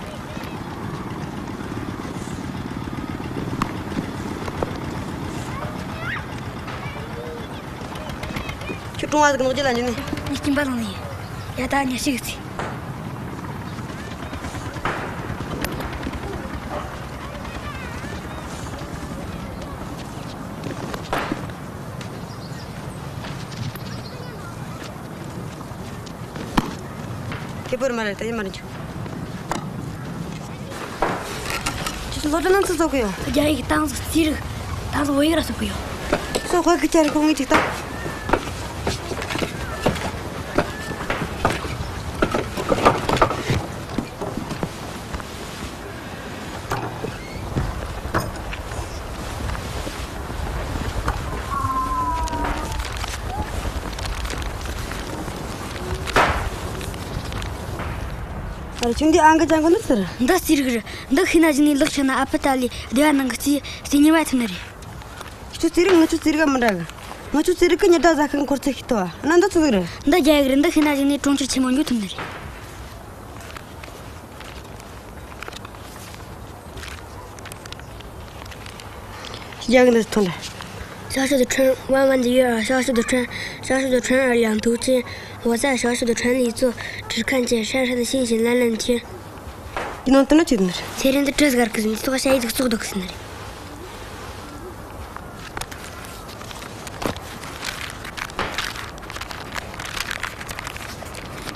ཁྱོད་ཀྲུང་བ་ཟིག་ནོག་རྒྱུ་ལ་འཇུ་ནི། ངས་སྐྱིན་པ་ལང་ནི། ཡ་ད་ཉ་ཤི་གི་ཚི། ཁེ་པར་མ་རེད་ད་ཡིན་མ་རེད་ཆུ། ཁྱོད་ཚོ་སློབ་གྲྭ་ནང་ཚུད་ཚོགས་གི་ཡོད། རྒྱ་ཡིག་ཏང་ཙི་རིག་ཏང་ཙི་བོད་ཡིག་ར་ཚོགས་གི་ཡོད། སོ་ཁོ་གི་ཆ་རེ་ཁོ་ངའི་ཅིག་ཏང་། ཨ་རེ་ཁྱོད་འདི་ཨང་གི་ཅང་གོ་འདུག་ཟེར། འདི་རྩིས་རིག་རེད། འདི་ཤེས་ན་གཞི་ནས་ལག་ཆགས་ན་ཨ་ཕ་ཏཱ་ལའི་སྡེ་བ་ནང་གི་རྩིས་རྩིས་གཉེར་བ་ཐུབ་ནི་རེད། ཁྱོད་རྩིས་རིག་ང་ཚོའི་རྩིས་རིག་ག་མི་འདྲ་གི། ང་ཚོའི་རྩིས་རིག་གི་ཉི་ཟླ་ཟ་ཁང་འཁོར་ཚད་ཤེས་ཐུབ་བ། ན་འདི་ཆི་ཟིག་རེད། འདི་རྒྱ་ཡིག་རེད། འདི་ཤེས་ན་གཞི་ནས་གྲོང་ཁྱེར་ཆེན་མོ་འགྱོ་ཐུབ་ནི་རེད། ཞག་འདི་ཐོན་ལ། 小小的春，弯弯的月儿，小小的春，小小的春儿两头尖。我在小小的春里坐，只看见山上的星星蓝蓝天。 དེ་ནང་དུ་ནི་ཅི་ཡོད་ནི་རེད། ཚེ་རིང་དུ་བྲེལ་ཟ་གར་གི་ཟིན་ཚོགས་ཞ་ཡི་དུ་བཙོག་འདུག་གི་ཟིན་ནི་རེད།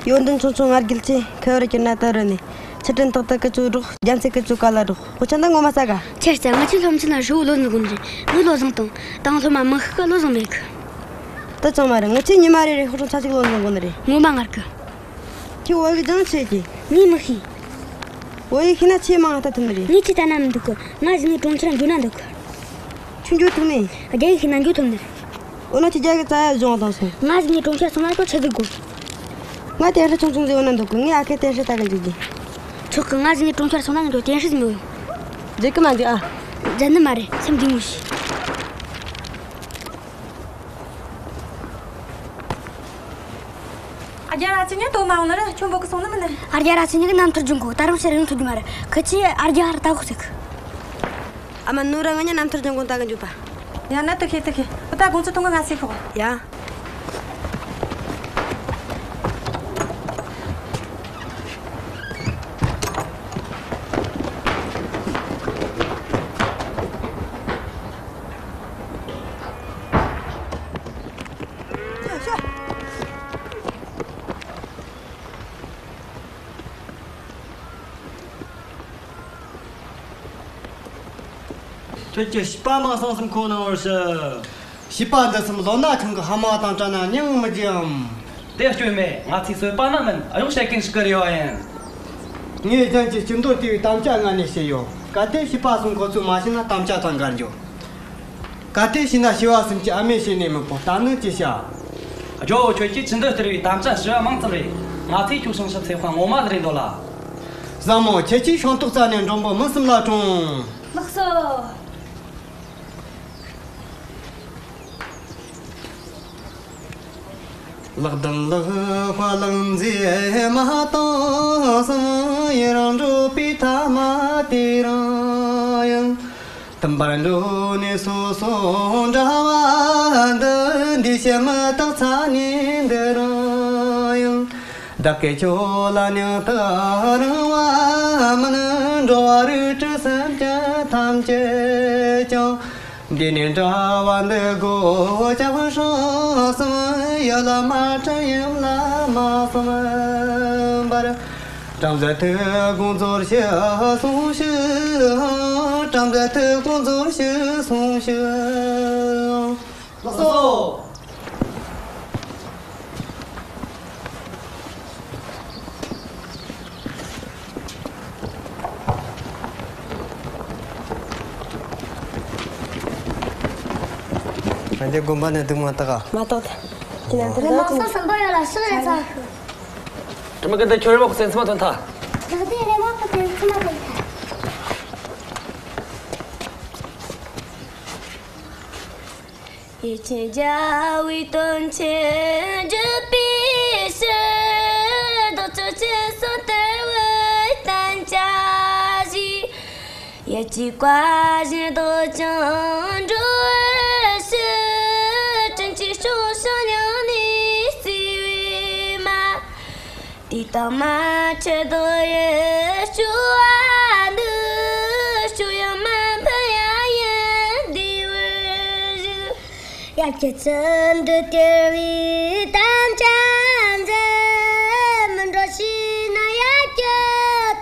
ཡོན་ཏན་ཆུང་ཆུང་ང་རྒྱལ་ཆེ། ཁ་བར་གྱུར་ན་ད་རུ་ནི། ཆུ་ཕྲན་ཐོག་ཏུ་ཀི་ཆུ་སྒྲོག་རྒྱ་མཚོའི་ཀི་ཆུ་ཀ་ལ་སྒྲོག་ཁོ་ཆ་འདི་ངོ་མ་ས་ག་ཁྱེད་ཅག་ང་ཚོའི་སློབ་ཆེན་ན་ཧྲིལ་བོ་བློ་འཛིན་དགོས་ནི་རེད། ངས་བློ་བཟང་དང་དང་སློབ་མ་མི་ཤི་གི་བློ་བཟང་མེད་གི། ད་ཅང་མ་རེད། ང་ཚོས་ཉི་མ་རེ་རེ་ཧུར་ཐག་ཅིག་བློ་འཛིན་དགོས་ནི་རེད། ངོ་མ་ངར་གི། ཁྱོད་བོད་ཡིག་སྦྱང་ཆེ་གི། ངས་མི་ཤེས། བོད་ཡིག་ཤེས་ན་ཆེས་མང་ང་ལྟ་ཐུབ་ནི་རེད། ངས་ཁྱེད་ལྟ་ན་མི་འདུག་གི། ང་གཞི་ནས་གྲོང་ཁྱེར་འགྱོ་ན་འདུག་གི། ཁྱོད་འགྱོ་ཐུབ་ནི། རྒྱ་ཡིག་ཤེས་ན་འགྱོ་ཐུབ་ནི་རེད། འོ་ན་ཁྱོད་རྒྱ་གི་རྩ་ཡ་སྦྱོང་བཏང་སོང་། ང་གཞི་ནས་གྲོང་ཁྱེར་སོང་ན་ཁྱོད་ཆི་ཟིག་དགོས། ང་དེ་ཧྲ་ཆུང་ཆུང་ཟིག་འོ་ན་འདུག་གི། ངས་ཨ་ཁེ་དེ་ཧྲ་ལྟ་གི་འཇུག་གི། ཆོག་གི། ང་གཞི་ནས་གྲོང་ཁྱེར་སོང་ན་འགྱོ་དེ་ཧྲ་ཟིག་མི་འོས། འཇིགས་གི་མ་འཇིགས་ཨ། འཇིགས་ནི་མ་རེད། སེམས་བདེ་མོ་བྱོས། ཨ་རྒྱ་ར་ཅི་ཉན་དོ་མ་འོང་ན་ར་ཁྱོད་འབོད་གི་སོང་ནི་མིན་ནི། ཨ་རྒྱ་ར་ཅི་ཉན་གི་རྣམ་ཐར་སྦྱོང་གོ། ད་རུང་ཕྱིར་ཡོང་ཐུབ་རྒྱུ་མ་རེད། ཁི་ཆི་ཨ་རྒྱ་ཧར་ལྟ་གོ་ཟིག་ཨ་མ་ནོ་ར་ང་ཉ་རྣམ་ཐར་སྦྱོང་གོ་ད་གི་འཇུག་པ། ཡ་ན་དུ་ཁེ་དུ་ཁེ། ཨོ་ད་དགོང་ཚོ་ཐུང་གི་ང་སེ་ཁོ། ཡ། ཁྱོད་ཀྱི་བྱིས་པ་མིང་གསུམ་གསུམ་ཁོ་གནང་བར་ཞུ། བྱིས་པ་འདི་གསུམ་ལོ་ན་ཆུང་གི། ཕ་མ་དང་བྲལ་ན་སྙིང་མི་རྗེའམ། དེ་སྐྱོན་མེད། ང་ཚོའི་གསོད་པ་ན་མིན། གཡོག་བྱེད་མཁན་ཞིག་གི་རེ་བ་ཡིན། ངས་གཞན་གྱི་སྐྱིད་འདོད་དེ་བའི་དམ་བཅའ་སྔ་ནས་བྱས་ཡོད། གལ་ཏེ་བྱིས་པ་གསུམ་ཁོ་ཚོས་མ་བྱས་ན་དམ་བཅའ་ཐང་གར་འགྱོ། གལ་ཏེ་བྱས་ན་བྱིས་པ་གསུམ་གྱི་ཨ་མས་བྱས་ནས་མི་ཕོད། ད་ནི་ཅི་བྱ། ཇོ་བོ་ཁྱོད་ཀྱིས་ཅི་འདོད་སྟེར་བའི་དམ་བཅའ་བྱིས་པ་མང་ཙམ་རེད། ང་ཚོས་ཁྱོད་བྱང་ཆུབ་སེམས་དཔའ་ངོ་མ་ལ་རེ་འདོད་ལ། བཟང་མོ། ཁྱེད་ཀྱིས་ཤིང་ཏོག་བཙལ་ནས་འབྲོང་པོ་མི་གསུམ་ལ་དྲངས། ལགས་སོ། ལག་ལྡན་ལག་པ་ལག་འཛིན་མ་བཏང་གསུམ་ཡི་རང་འགྲོ་པའི་ཐ་མ། འབར་འགྲོ་ནས་སོ་སོ་འདྲ་བ་འདི། འདི་ཕྱིར་མི་རྟག་ཚ་ནི་འདི་རང་ཡང་། བདག་གིས་ཁྱོད་ལ་སྙིང་དུ་རུང་བ་མིན། འགྲོ་བ་རིགས་དྲུག་སེམས་ཅན་ཐམས་ཅད་ཀྱང་། འདི་ནས་འདྲ་བ་འདི་སྒོ་བརྒྱ་ཕུན་སུམ་ཚོགས། ཡིད་ལ་མ་དྲན་ཡིད་ལ་མ་བསམ་པར། བྲམ་ཟེ་ཐུགས་དགོངས་རྫོགས་ཤིག་གསུངས་ཤིག། བྲམ་ཟེ་ཐུགས་དགོངས་རྫོགས་ཤིག་གསུངས་ཤིག། ལགས་སོ། ཨ་ནི་དགོན་པ་ནས་འདུག་མ་བཏགས་ག་མ་བཏགས་ད། དེ་ན་དེ་ལ་ལགས་སོ། སམ་པ་ཡོད་ལ་ཤི་རེད་ཚ། དྲི་མ་གི་འདི་ཁྱོད་རེ་མ་ཁོ་སེམས་ཚིམ་མ་ཐོན་ཐལ། ད་དེ་རེ་མ་ཁོ་སེམས་ཚིམ་མ་ཐོན་ཐལ། ཡིད་ཆེས་རྒྱལ་བའི་དོན་ཆེན་བརྗོད་པའི་ཕྱིར། རྡོ་རྗེ་སྤྱན་གསུམ་སྟེར་བའི་བསྟན་བཅོས་བཞི། ཡིད་ཀྱི་བཀའ་བཞིན་བདག་ཀྱང་འགྲོ་བར་ཞུ། དྲིན་གྱིས་སྐྱོང་ཞིང་སྙིང་ནས་བརྩེ་བའི་མ། དུས་དང་མ་ཕྱད་བདག་ཡིད་སྐྱོ་བ་འདི། སྐྱོ་ཡང་མ་འཕམ་ཡང་ཡལ་བདེ་བར་བཞུགས། ཡབ་ཀྱི་བརྩོན་འགྲུས་སྟེར་བའི་དམ་བཅའ་མཛད། མི་འགྲོ་ཕྱིར་ན་ཡབ་ཀྱི་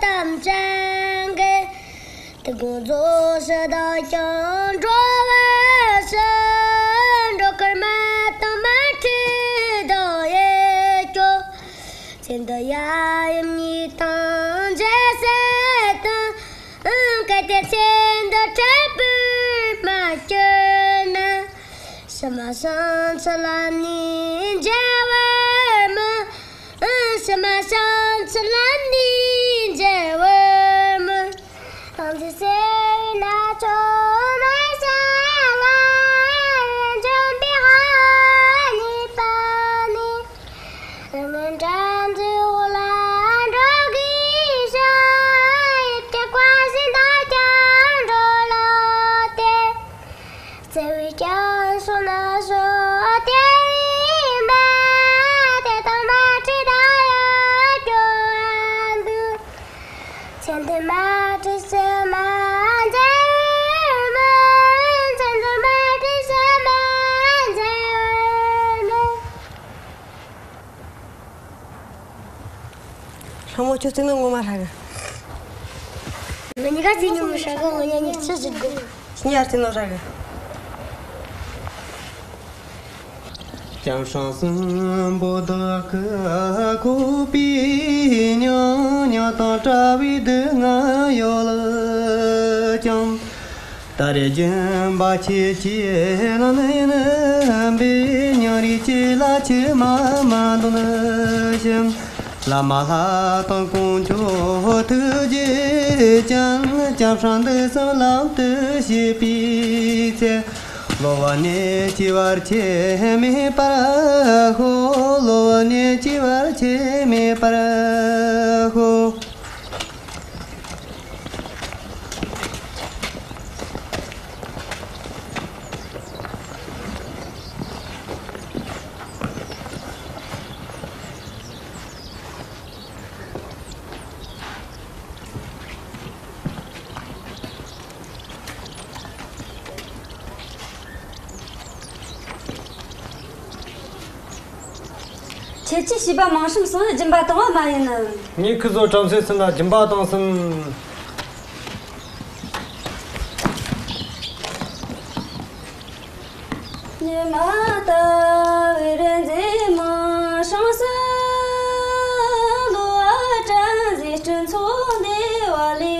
དམ་བཅའ་འགལ། ཐུགས་དགོངས་རྫོགས་ཕྱིར་བདག་ཀྱང་འགྲོ་བར་ཞུ། འགྲོ་ཁར་མ་བཏང་མ་ཁྲིད་བདག་ཡིད་སྐྱོ། ཚེ་འདི་ཡབ་ཡུམ་གཉིས་དང་མཇལ་ཚེ་དང་། གལ་ཏེ་ཚེ་འདི་འཕྲལ་བུར་མ་གྱུར་ན། ཕྱི་མ་བྱང་ཆུབ་ལམ་ནས་མཇལ་བར་སྨོན། ཕྱི་མ་བྱང་ཆུབ་ལམ་ནས་མཇལ་བར་སྨོན། ཏང་ཏི་སེ་ན་ཅོ་མ་ཤ་ལ་འཇོམས་པའི་ཧ་ནི་པ་ནི། ངན་འགྲན་ཚོགས་ལ་འགྲོ་གི་ཤ། ཡིད་ཀྱི་བཀའ་བཞིན་བདག་ཀྱང་འགྲོ་ལོ་སྟེ། བརྩེ་བའི་སྐྱབས་སུ་ན་སོ་དེ་ཡིན་པ། དེ་དང་མ་འཕྲད་བདག་ཡང་སྐྱོ་བ་འདུག་ཚེ་འདི་མ་འཕྲད་ཕྱི་མ་མཇལ་བར་སྨོན། ཚེ་འདི་མ་འཕྲད་ཕྱི་མ་མཇལ་བར་སྨོན། ལྷ་མོ་ཁྱོད་རྩེ་ནི་ངོ་མ་ཧྲ་གི། ང་གཉིས་ཀ་རྩེ་ནི་ངོ་མ་ཧྲ་གི། ང་གཉིས་ཆི་ཟིག་དགོས། ཁྱེད་གཉིས་ཀ་རྩེ་ནི་ཧྲ་གི། ལྕམ་སྲང་གསུམ་པོ་བདག་གི་ཁོག་པའི་མྱིང་། མྱིང་དང་བྲལ་བའི་སྡུག་བསྔལ་ཡོད་ལ་ཀྱང་། ད་རེས་སྦྱིན་པ་ཁྱེད་ཀྱིས་ལེན་ཡིན་པས། མྱིང་རིས་ཁྱེད་ལ་ཁྱེད་མ་མ་འདོན་ཞིང་། བླ་མ་ལྷ་དང་དཀོན་མཆོག་ཐུགས་རྗེ་ཅན། ལྕམ་སྲང་འདི་གསུམ་ལམ་དུ་བྱེད་པའི་ཚེ། གློ་བུར་ནད་ཀྱིས་བར་ཆད་མེད་པར་ཤོག་གློ་བུར་ནད་ཀྱིས་བར་ཆད་མེད་པར་ཤོག་ཁྱེད་ཀྱིས་བྱིས་པ་མིང་སྲིང་གསུམ་སྦྱིན་པ་བཏང་བ་མ་ཡིན་ནམ། ངས་ཁི་ཚོ་བྲམ་ཟེ་གསུམ་ལ་སྦྱིན་པ་བཏང་ཟིན། ཉི་མ་ལྟ་བུའི་རིག་འཛིན་མིང་སྲིང་གསུམ། གློ་བུར་དྲག་ཟིག་སྤྲིན་ཚོགས་འདུས་པ་ལས།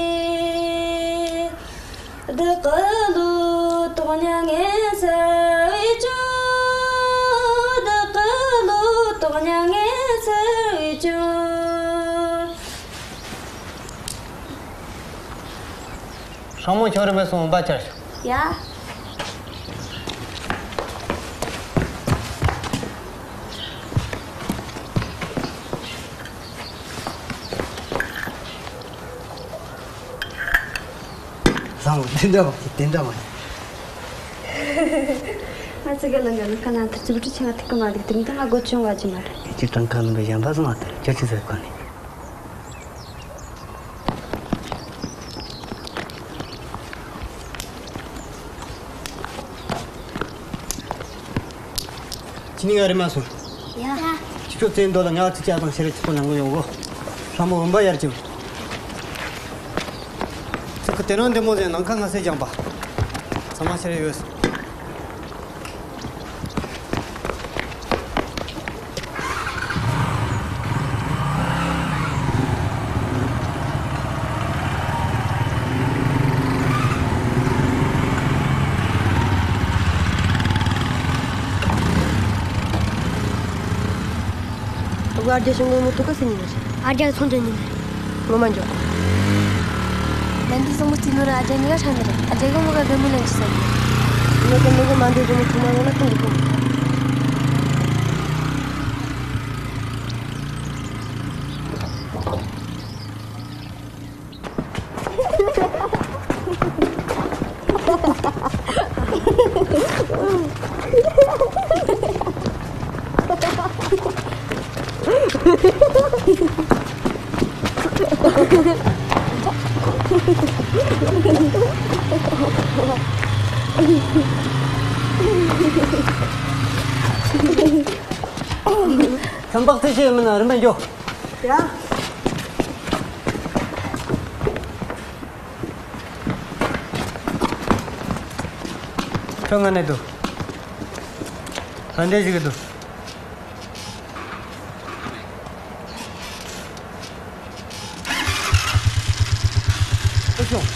བདག་གི་བློ་དོགས་མྱ་ངན་སེལ་བའི་ཕྱིར། བདག་གི་བློ་དོགས་མྱ་ངན་སེལ་བའི་ཕྱིར། སྲིང་མོ་ཁྱོད་རེ་བས་སོང་བ་ཅར་ཤོག་ཡ། དེ་འདྲ་མ་དེ་འདྲ་མ། ང་ཚོ་གི་ལང་གི་ལང་ཀ་ན་ཐུར་ཅི་བུ་ཁྲི་ཆང་ཐུག་གི་མ་འདུག་དེ་མི་དང་ང་སྒོ་ཆུང་བ་ཅི་མ་རེད། ཁྱེད་ཀྱི་གྲངས་ཀ་ལོན་པའི་གཞན་པ་ཟིག་མ་ཐུབ་ཁྱོད་ཅི་ཟེར་གོ་ནི། ཁྱེད་ནི་ང་རེ་མ་སོང་། ཡ། ཁྱེད་ཚོ་བཙན་མདོ་ལ་ང་ཚོ་ཅག་དང་ཤེས་རིག་ཚོགས་པ་ནང་གི་ཡོང་གོ། ལྷ་མོ་བུམ་པ་ཡར་ཅིག་ཚོགས་ཀྱི་དེ་རང་འདི་མོ་ཟེར་ནམ་མཁའ་ང་སེ་ལྗང་པ། ཚང་མ་ཤེས་རིག་ཡོད། ཨ་རྒྱ་ཞང་གི་མོ་ཐུག་ག་སེ་ཉིན་ནས། ཨ་རྒྱ་ཚོང་ཅན་ཉིན་ནས། ངོ་མ་འཇོག་ལན་འདི་སོང་མོ་ཅི་ནོར་ཨ་རྒྱ་ཉི་ག་ཧྲ་ནི་རེད། ཨ་རྒྱ་གི་མོ་ག་ག་མི་ལན་ཅི་ས་གི། ནོ་གི་ནོ་གི་མ་འདི་རི་མོ་ཐུག་མ་ཡོང་ན་ཐུག་གི་ཐུག་ཁྱམས་པགས་ཚེ་ཤེས་མིན་ན་རིམ་པ་འགྱོ། ཡ། ཁྱོད་ང་ནས་འདུག་ལྷ་འདྲེ་ཞིག་གི་འདུག་ཨུ་ཆུང་།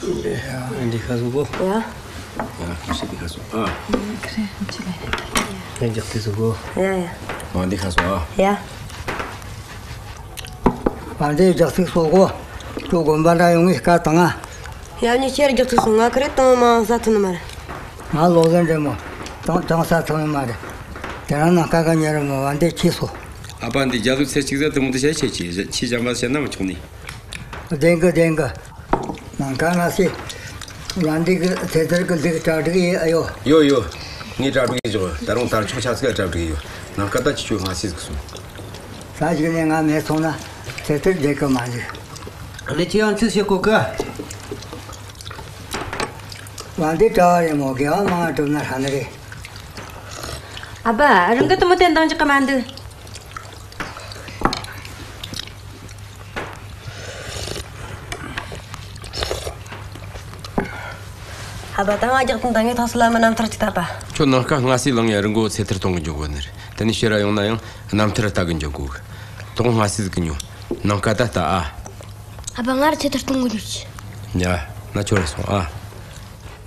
ཤོད་དང་། འདི་ཁ་སོང་གོ། ཡ། ཡ། ཁ་ཤས་འདི་ཁ་སོང་ཨ། ཁ་ཤས་འདི་ཁ་སོང་ཨ། ཡ། རྒྱག་ཐིག་སོང་གོ། ཡ་ཡ། ཨ། འདི་ཁ་སོང་ཨ། ཡ། ཨ། འདི་རྒྱག་ཐིག་སོང་གོ། ཁྱོད་དགོན་པ་འདྲ་ཡོང་ངས་བཀའ་བཏང་ཨ། ཡ། ཉི་ཁྱེར་རྒྱག་ཐིག་སོང་། ང་ཁ་རེ་བཏང་མ་ཟ་ཐུབ་ནི་མ་རེད། ང་ལོ་ཟན་འདྲེ་མོ། བཏང་བཏང་ཟ་ཐུབ་ནི་མ་རེད། དེ་རིང་ནངས་ཀ་གི་ཉིན་རེད་མོ། བ་འདི་ཁྱི་སོང་། ཨ་ཕ། འདི་རྒྱ་ལུགས་ཚེ་གཅིག་ཟ་དུ་མོ་དུ་ཤ་ཆེ་ཆེ་ཆི་ཅམ་པ་ཤ་ན་མི་ཆོག་ནི། བདེན་གི་བདེན་གི། ནངས་ཀ་ང་སི་ལ་འདི་གི་ཚེ་ཐར་གི་ལུག་གྲ་སྒྲིག་ཡེ་ཨ་ཡོ། ཡོ་ཡོ། ངས་གྲ་སྒྲིག་ཡེ་འཇོག་ད་རུང་དར་ལྕོག་ཆ་ཚིག་ག་གྲ་སྒྲིག་ཡོད། ནངས་ཀ་ད་ཁྱི་ཆོ་ང་སི་ཟིག་སོང་། ས་ཞིག་ནས་ང་མེད་སོང་ན་ཚེ་ཐར་བསྡད་གི་མ་འཇུག་ལས་ཅི་ཡང་ཚིག་བྱེད་གོ་གི། བ་འདི་གྲྭ་བ་རེད་མོ། དགེ་བ་མང་བ་བསྒྲུབས་ན་ཧྲ་ནི་རེད། ཨ་ཕ། རང་གི་དུ་མོ་དེ་འདང་རྒྱག་གི་མ་འདུག་ཨ་ཕ། ད་ང་རྒྱག་དང་ད་ངས་ཐང་སི་ལ་མི་རྣམ་ཐར་ཅིག་བཏབ་པ། ཁྱོད་ནངས་ཀ་ང་སི་ལང་ཡ་རི་མགོ་ཚེ་ཐར་གཏོང་གི་འཇོག་གོ་ནི་རེད། དེ་ནས་ཕྱིར་ར་ཡོང་ན་ཡང་རྣམ་ཐར་ལྟ་གི་འཇོག་གོ། དོག་ང་སི་ཟིག་གི་ཉོ། ནངས་ཀ་ད་ལྟ་ཨ། ཨ་ཕ། ང་ར་ཚེ་ཐར་གཏོང་གི་འཇུག་ཅི། ཡ། ན་ཁྱོད་ར་སོང་ཨ།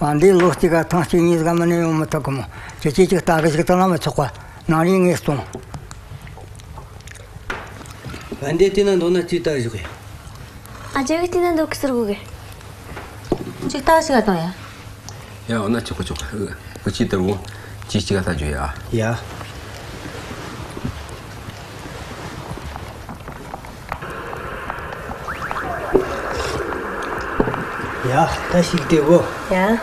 ང་འདི་ལོ་གཅིག་ག་ཐེངས་གཅིག་གཉིས་ཀ་མ་ནས་ཡོང་མི་ཐུབ་གི་མོ། ཁྱེད་ཀྱིས་ཅིག་ལྟ་གི་ཞིག་བཏང་ན་མི་ཆོག་པ། ནང་རིག་ངས་གཏོང་། ང་འདི་བལྟས་ན་མདོར་ན་ཅིག་ལྟ་ཞོག་གི། ཨ་ཅག་གིས་བལྟས་ན་མདོར་གི་ཟེར་གོ་གི། ཅིག་ལྟ་ཞིག་ག་གཏོང་ཡ། ཡ། འོ་ན་ཆོག་གི་ཆོག་གི། འུ་ཅི་ལྟར་འོང་། ཅིག་ཅིག་ག་ལྟ་རྒྱུ་ཡ། ཡ། ཡ། ད་ཞིག་བལྟས་གོ། ཡ།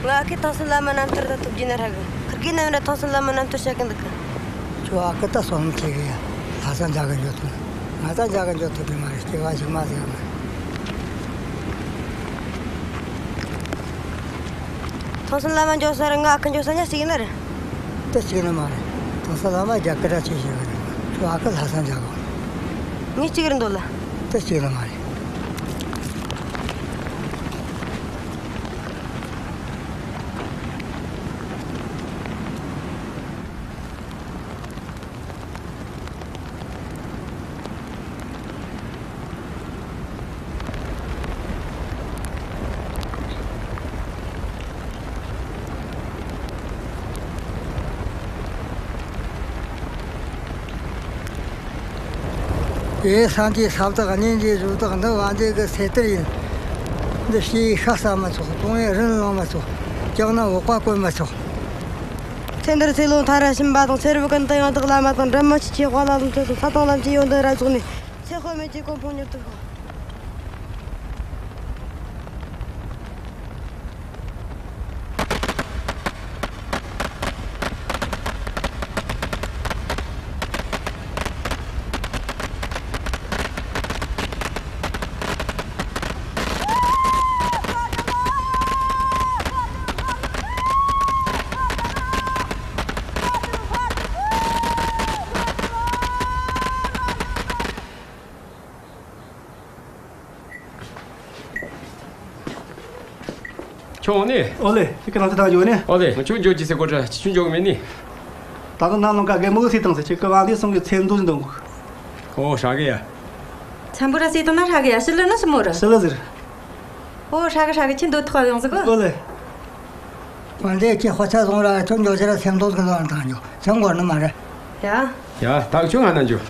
ང་ཨ་ཁུ་ཐང་སུན་བླ་མ་རྣམ་ཐར་ད་ཐུག་རྒྱུ་ན་ཧྲ་གི། ཁིར་གི་ན་ཡོད་ན་ཐང་སུན་བླ་མ་རྣམ་ཐར་བཤད་གི་འདུག་གི། ཁྱོད་ཨ་ཁུ་ད་སོང་ཁྱེད་གི་ཡ། ལྷ་ས་འཇག་གི་འཇོག་ཐུབ། ང་ད་འཇག་གི་འཇོག་ཐུབ་གི་མ་རེད། སྐྱེ་བ་ཞིག་མ་ཟིག་ཡོད་མ་རེད། ཐང་སུན་བླ་མ་འཇོག་ས་རེད། ང་ཨ་ཁུ་འཇོག་ས་ཉག་གཅིག་ཡིན་ན་རེད། དེ་གཅིག་ནི་མ་རེད། ཐང་སུན་བླ་མ་རྒྱ་སྐད་ར་ཆེ་ཤོས་རེད། ཁྱོད་ཨ་ཁུ་ལྷ་ས་འཇག་གི། ངས་གཅིག་རེད་འདོད་ལ། དེ་གཅིག་ནི་མ་རེད། དེ་སངས་རྒྱས་ས་བདག་གནས་འདྲེན་གཟུགས་བདག་འདི་བ་འདི་གི་སེ་ཏར་ཡིན། འདི་ཕྱིའི་ཤ་ཟ་མི་ཆོག། དོང་ཡི་རིན་བླངས་མི་ཆོག། བཀྱག་ན་འོག་པ་བཀོལ་མི་ཆོག། ཚེ་འདིར་ཚེ་ལོ་མཐའ་ར་ཕྱིན་པ་དང་། ཚེ་རབས་ཀུན་ཏུ་ཡང་དག་བླ་མ་དང་། འབྲལ་མི་ཆོག་ཆོས་དཔའ་ལ་ལུང་ཐོས་དང་། ས་དང་ལམ་གྱི་ཡོན་ཏན་རབ་རྫོགས་ནས། ཚེ་དཔག་མེད་ཀྱི་གོ་འཕང་མྱུར་དུ་ཤོག། ཁྱོད་ནི། ཨོ་ལེ། ཁྱེད་ཀྱི་ལམ་སེང་བཏང་ཡོད་ནི། ཨོ་ལེ། ང་ཁྱོད་འགྱོ་རྒྱུ་ཟེར་གོ་དྲ་ཁྱོད་འགྱོ་གི་མེད་ནི། ད་གི་ནང་ལོང་ཀ་གེ་མོ་གི་སེ་བཏང་ཟེར། ཁྱེད་ཀྱི་བང་དེ་སོང་གི་ཚེ་འདུ་འདུ། ཨོ་ཧྲ་གི་ཡ། ཚན་པོ་ར་སེ་བཏང་ན་ཧྲ་གི་ཡ། ཕྱི་ལ་ནི་ཞི་མོ་ར། ཕྱི་ལ་ཟེར། ཨོ་ཧྲ་གི་ཧྲ་གི། ཁྱེད་འདོད་ཐོག་ཡོང་ཟིག་གོ། ཨོ་ལེ། བང་དེ་ཁྱེད་དཔའ་ཆ་བཟུང་ར། ཁྱོད་འགྱོ་རྒྱུ་ར་སེམས་འདུ་གི་ལོ་ར་བཏང་འགྱོ། ཚང་གོ་ནི་མ་རེད། ཡ། ཡ། ད་གི་ཁྱོད་ང་ན་འགྱོ།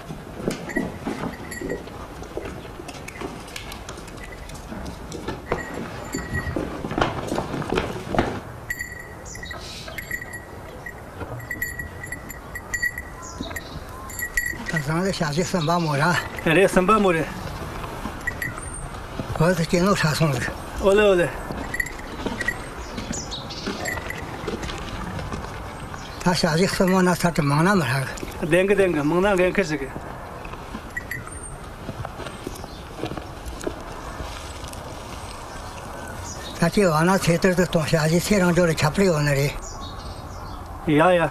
ད་བཟང་ལ་ཞག་བཞི་གསུམ་པ་མོ་ར། རེད། གསུམ་པ་མོ་རེད། འོ་ད་སྐྱེ་ནོ་ཧྲ་སོང་ཟིག། ཨོ་ལེ་ཨོ་ལེ། ད་ཞག་བཞི་གསུམ་པ་ན་ཚར་དུ་མང་ན་མི་ཧྲ་གི། བདེན་གི་བདེན་གི། མང་ན་འགན་ཁུར་ཞིག་གི། ད་ཁྱེད་བ་ན་ཚེ་ཐར་དུ་གཏོང་། ཞག་བཞི་ཚེ་རང་འབྱོར་ལ་ཁྱབ་སྤེལ་ཡོང་ནི་རེད། ཡ་ཡ།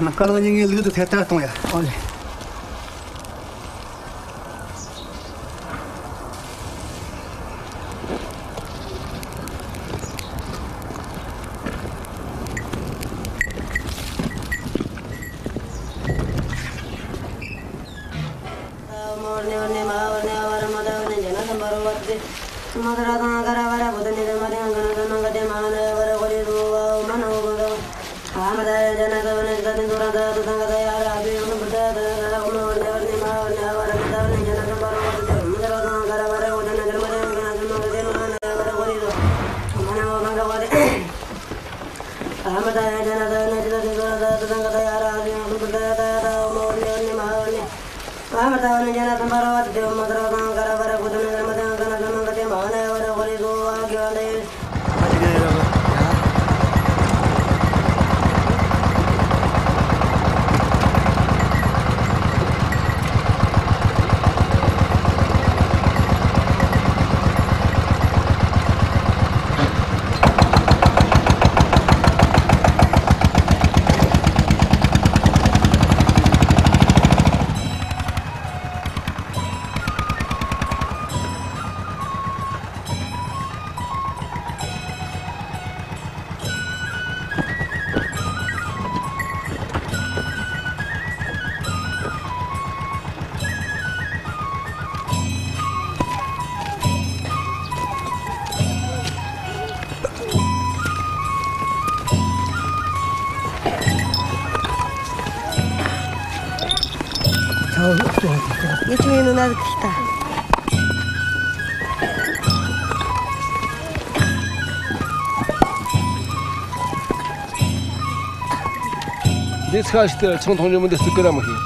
ནང་ཀ་ནང་ཉིན་ངའི་ལུགས་དུ་ཚེ་ཐར་གཏོང་ཡ། ཨོ་ལེ། འདི་ཚ་ཞིག་ཏུ་ཆང་འཐུང་རྒྱུ་མི་འདི་སྲིད་ཀི་ར་མི་ཤེས།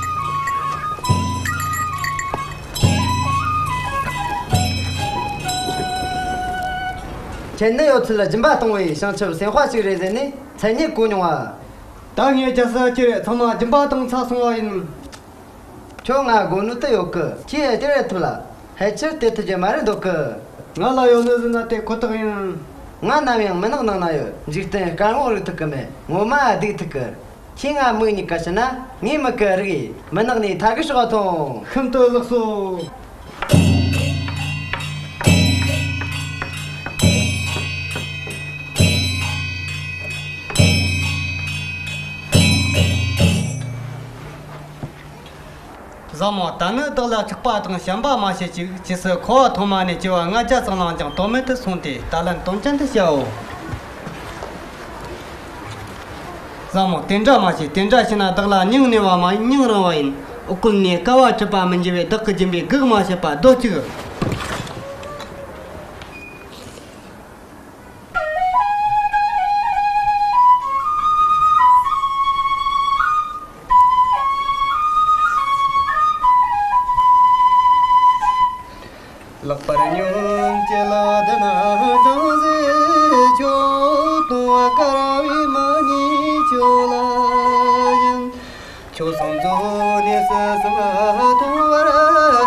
ཁྱེད་ནི་ཡོད་ཚད་ལ་སྦྱིན་པ་གཏོང་བའི་བྱང་ཆུབ་སེམས་དཔའ་ཞིག་རེད་ཟེར་ནས་མཚན་སྙན་གོ་མྱོང་བ། ད་ངས་རྒྱལ་ས་ཁྱེད་ཚང་མ་སྦྱིན་པ་བཏང་ཚར་སོང་བ་ཡིན། ཁྱོད་ང་དགོས་ནོ་དེ་ཡོད་གི། ཁྱེད་ཡ་དེ་རེད་ཐུབ་ལ། ཕལ་ཆེར་དེ་ཐུབ་རྒྱུ་མ་རེད་འདོད་གི། ང་ལ་ཡོད་ནོ་ཟིན་ན་དེ་ཁོ་ཐག་ཡིན། ང་ནམ་ཡང་མུན་ནག་ནང་ན་ཡོད། འཇིག་རྟེན་དཀར་ངོ་རིག་ཐུབ་གི་མེད། ངོ་མ་སྡུག་ཐུབ་གི། ཁྱེད་ང་མིག་གཉིས་ཀ་ཕྱེ་ན་ངའི་མིག་གི་རིག་ཡིན། མུན་ནག་ནས་ཐར་གི་ཤོག་ཐོང་། ཤིན་ཏུ་ལེགས་སོ། བཟང་མོ། ད་ནི་བདག་ལ་ཆགས་པ་དང་ཞེན་པ་མ་བྱེད་ཅིག། ཇི་སྲིད་འཁོར་བ་ཐོག་མ་ནས་བཅུ་བ་ལྔ་བརྒྱ་ཙམ་ལའང་ཀྱང་དོགས་མེད་དུ་སོང་སྟེ། ད་ལན་དོན་ཅན་དུ་བྱའོ། བཟང་མོ། དེ་འདྲ་མ་བྱེད། དེ་འདྲ་བྱས་ན་བདག་ལ་སྙིང་ནས་བ་མ་ཡིན། སྙིང་རུང་བ་ཡིན། ཀུན་ནས་དཀའ་བ་སྤྱད་པ་མི་འགྱུར་བའི། བདག་གི་སྦྱིན་པའི་གེགས་མ་བྱེད་པ། རྡོ་གཅིག། ལྷག་པར་སྙིང་རྗེ་ལ་བརྟེན་ན་སྦྱང་ཟེར་ཆོག། ལྟུང་བ་དཀར་བའི་མ་ཎི་ཁྱོད་ལ་ཡིན། ཁྱོད་སོང་ཚོ་ནས་སུ་སུ་མཐོང་བར་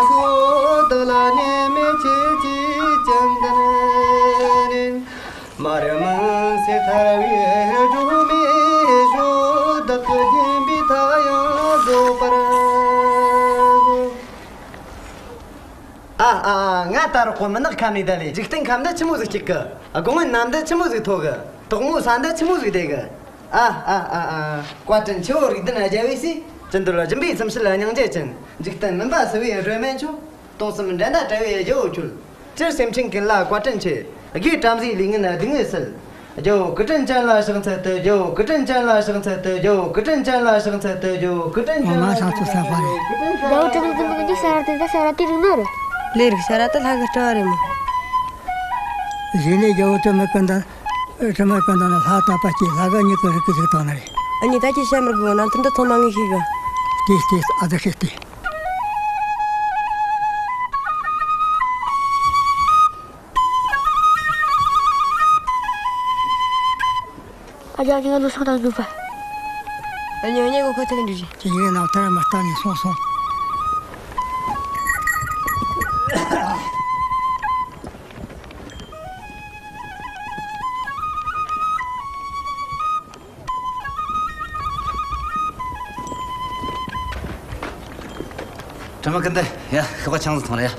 ཤོག། བདག་ལ་ནད་མེད་ཆོས་ཀྱི་སྤྱན་ལྡན་ནས། མ་རིག་མུན་སེལ་ཐར་བའི་སྒྲོན་མེ་ཤོག། བདག་གི་སྦྱིན་པའི་མཐའ་ཡང་རྫོགས་པར་བསྔོ། ཨ་ཨ་ཨ། ང་ད་རོགས་པོ་མུན་ནག་ཁམས་ནས་བསྡད་ལེ། འཇིག་རྟེན་ཁམས་འདི་ཆི་མོ་ཟིག་སྐྱིད་གི། སྒོ་ངའི་གནམ་འདི་ཆི་མོ་ཟིག་མཐོ་གི། དོག་མོ་ས་འདི་ཆི་མོ་ཟིག་བདེ་གི། ཨ་ཨ་ཨ་ཨ། བཀའ་དྲིན་ཆེའོ་རིགས་ལྡན་རྒྱལ་བའི་སྲས། ཅི་འདོད་སྦྱིན་པའི་ཚིམ་བྱེད་སྙིང་རྗེ་ཅན། འཇིག་རྟེན་མུན་པ་སེལ་བའི་སྒྲོན་མེ་མཆོག། སྟོང་གསུམ་འགྲན་ཟླ་བྲལ་བའི་རྒྱལ་པོ་ཁྱོད། སྤྱིར་སེམས་ཅན་ཀུན་ལ་བཀའ་དྲིན་ཆེ། རྒོད་བྲམ་ཟེའི་ལས་ངན་སྡུག་བསྔལ་སེལ། རྒྱལ་པོ་སྐུ་དྲིན་ཅན་ལ་ཕྱག་འཚལ་ཏེ། རྒྱལ་པོ་སྐུ་དྲིན་ཅན་ལ་ཕྱག་འཚལ་ཏེ། རྒྱལ་པོ་སྐུ་དྲིན་ཅན་ལ་ཕྱག་འཚལ་ཏེ། རྒྱལ་པོ་སྐུ་དྲིན་ཅན་ལ་ཕྱག་འཚལ་ཏེ། རྒྱལ་པོ་དྲི་མེད་ཀུན་ལྡན་གྱི་བྱ་ར་དེ་ད་བྱ་ར་དེ་རིག་ནོ་རེད། ལས་རིགས་བྱ་ར་དེ་ལྷ་གི་སྤྲུལ་བ་རེད་མོ། གཞི་ནས་རྒྱལ་པོ་དྲི་མེད་ཀུན་ལྡན། དྲི་མེད་ཀུན་ལྡན་ལ་ལྷ་དམ་པ་སྐྱེས། ལྷ་གི་མྱིག་གིས་རིག་གི་ཟིག་བཏང་ནི་རེད། ཨ་ནི་ད་ཁྱེད་བཤད་མི་དགོས། རྣམ་ཐར་འདི་ཚང་མ་ངས་ཤེས་གི། དེ་དེ་ཨ་ཙི་ཤེས་ཏེ། ཨ་ཅག་ཅིག་ལ་ལུས་ཤིང་དང་འཇུག་པ། ཨ་ནི་ཨ་ནི་གོ་ཁོ་ཐེག་འགྲུབ་ཅིག། ཅི་ཡིན་ནམ་ཐར་མ་ལྟ་ནས་སོང་སོང་། དྲི་མེད་ཀུན་ལྡན། ཡ། ཤོག་ཆང་ཟིག་འཐུང་ར་ཡ།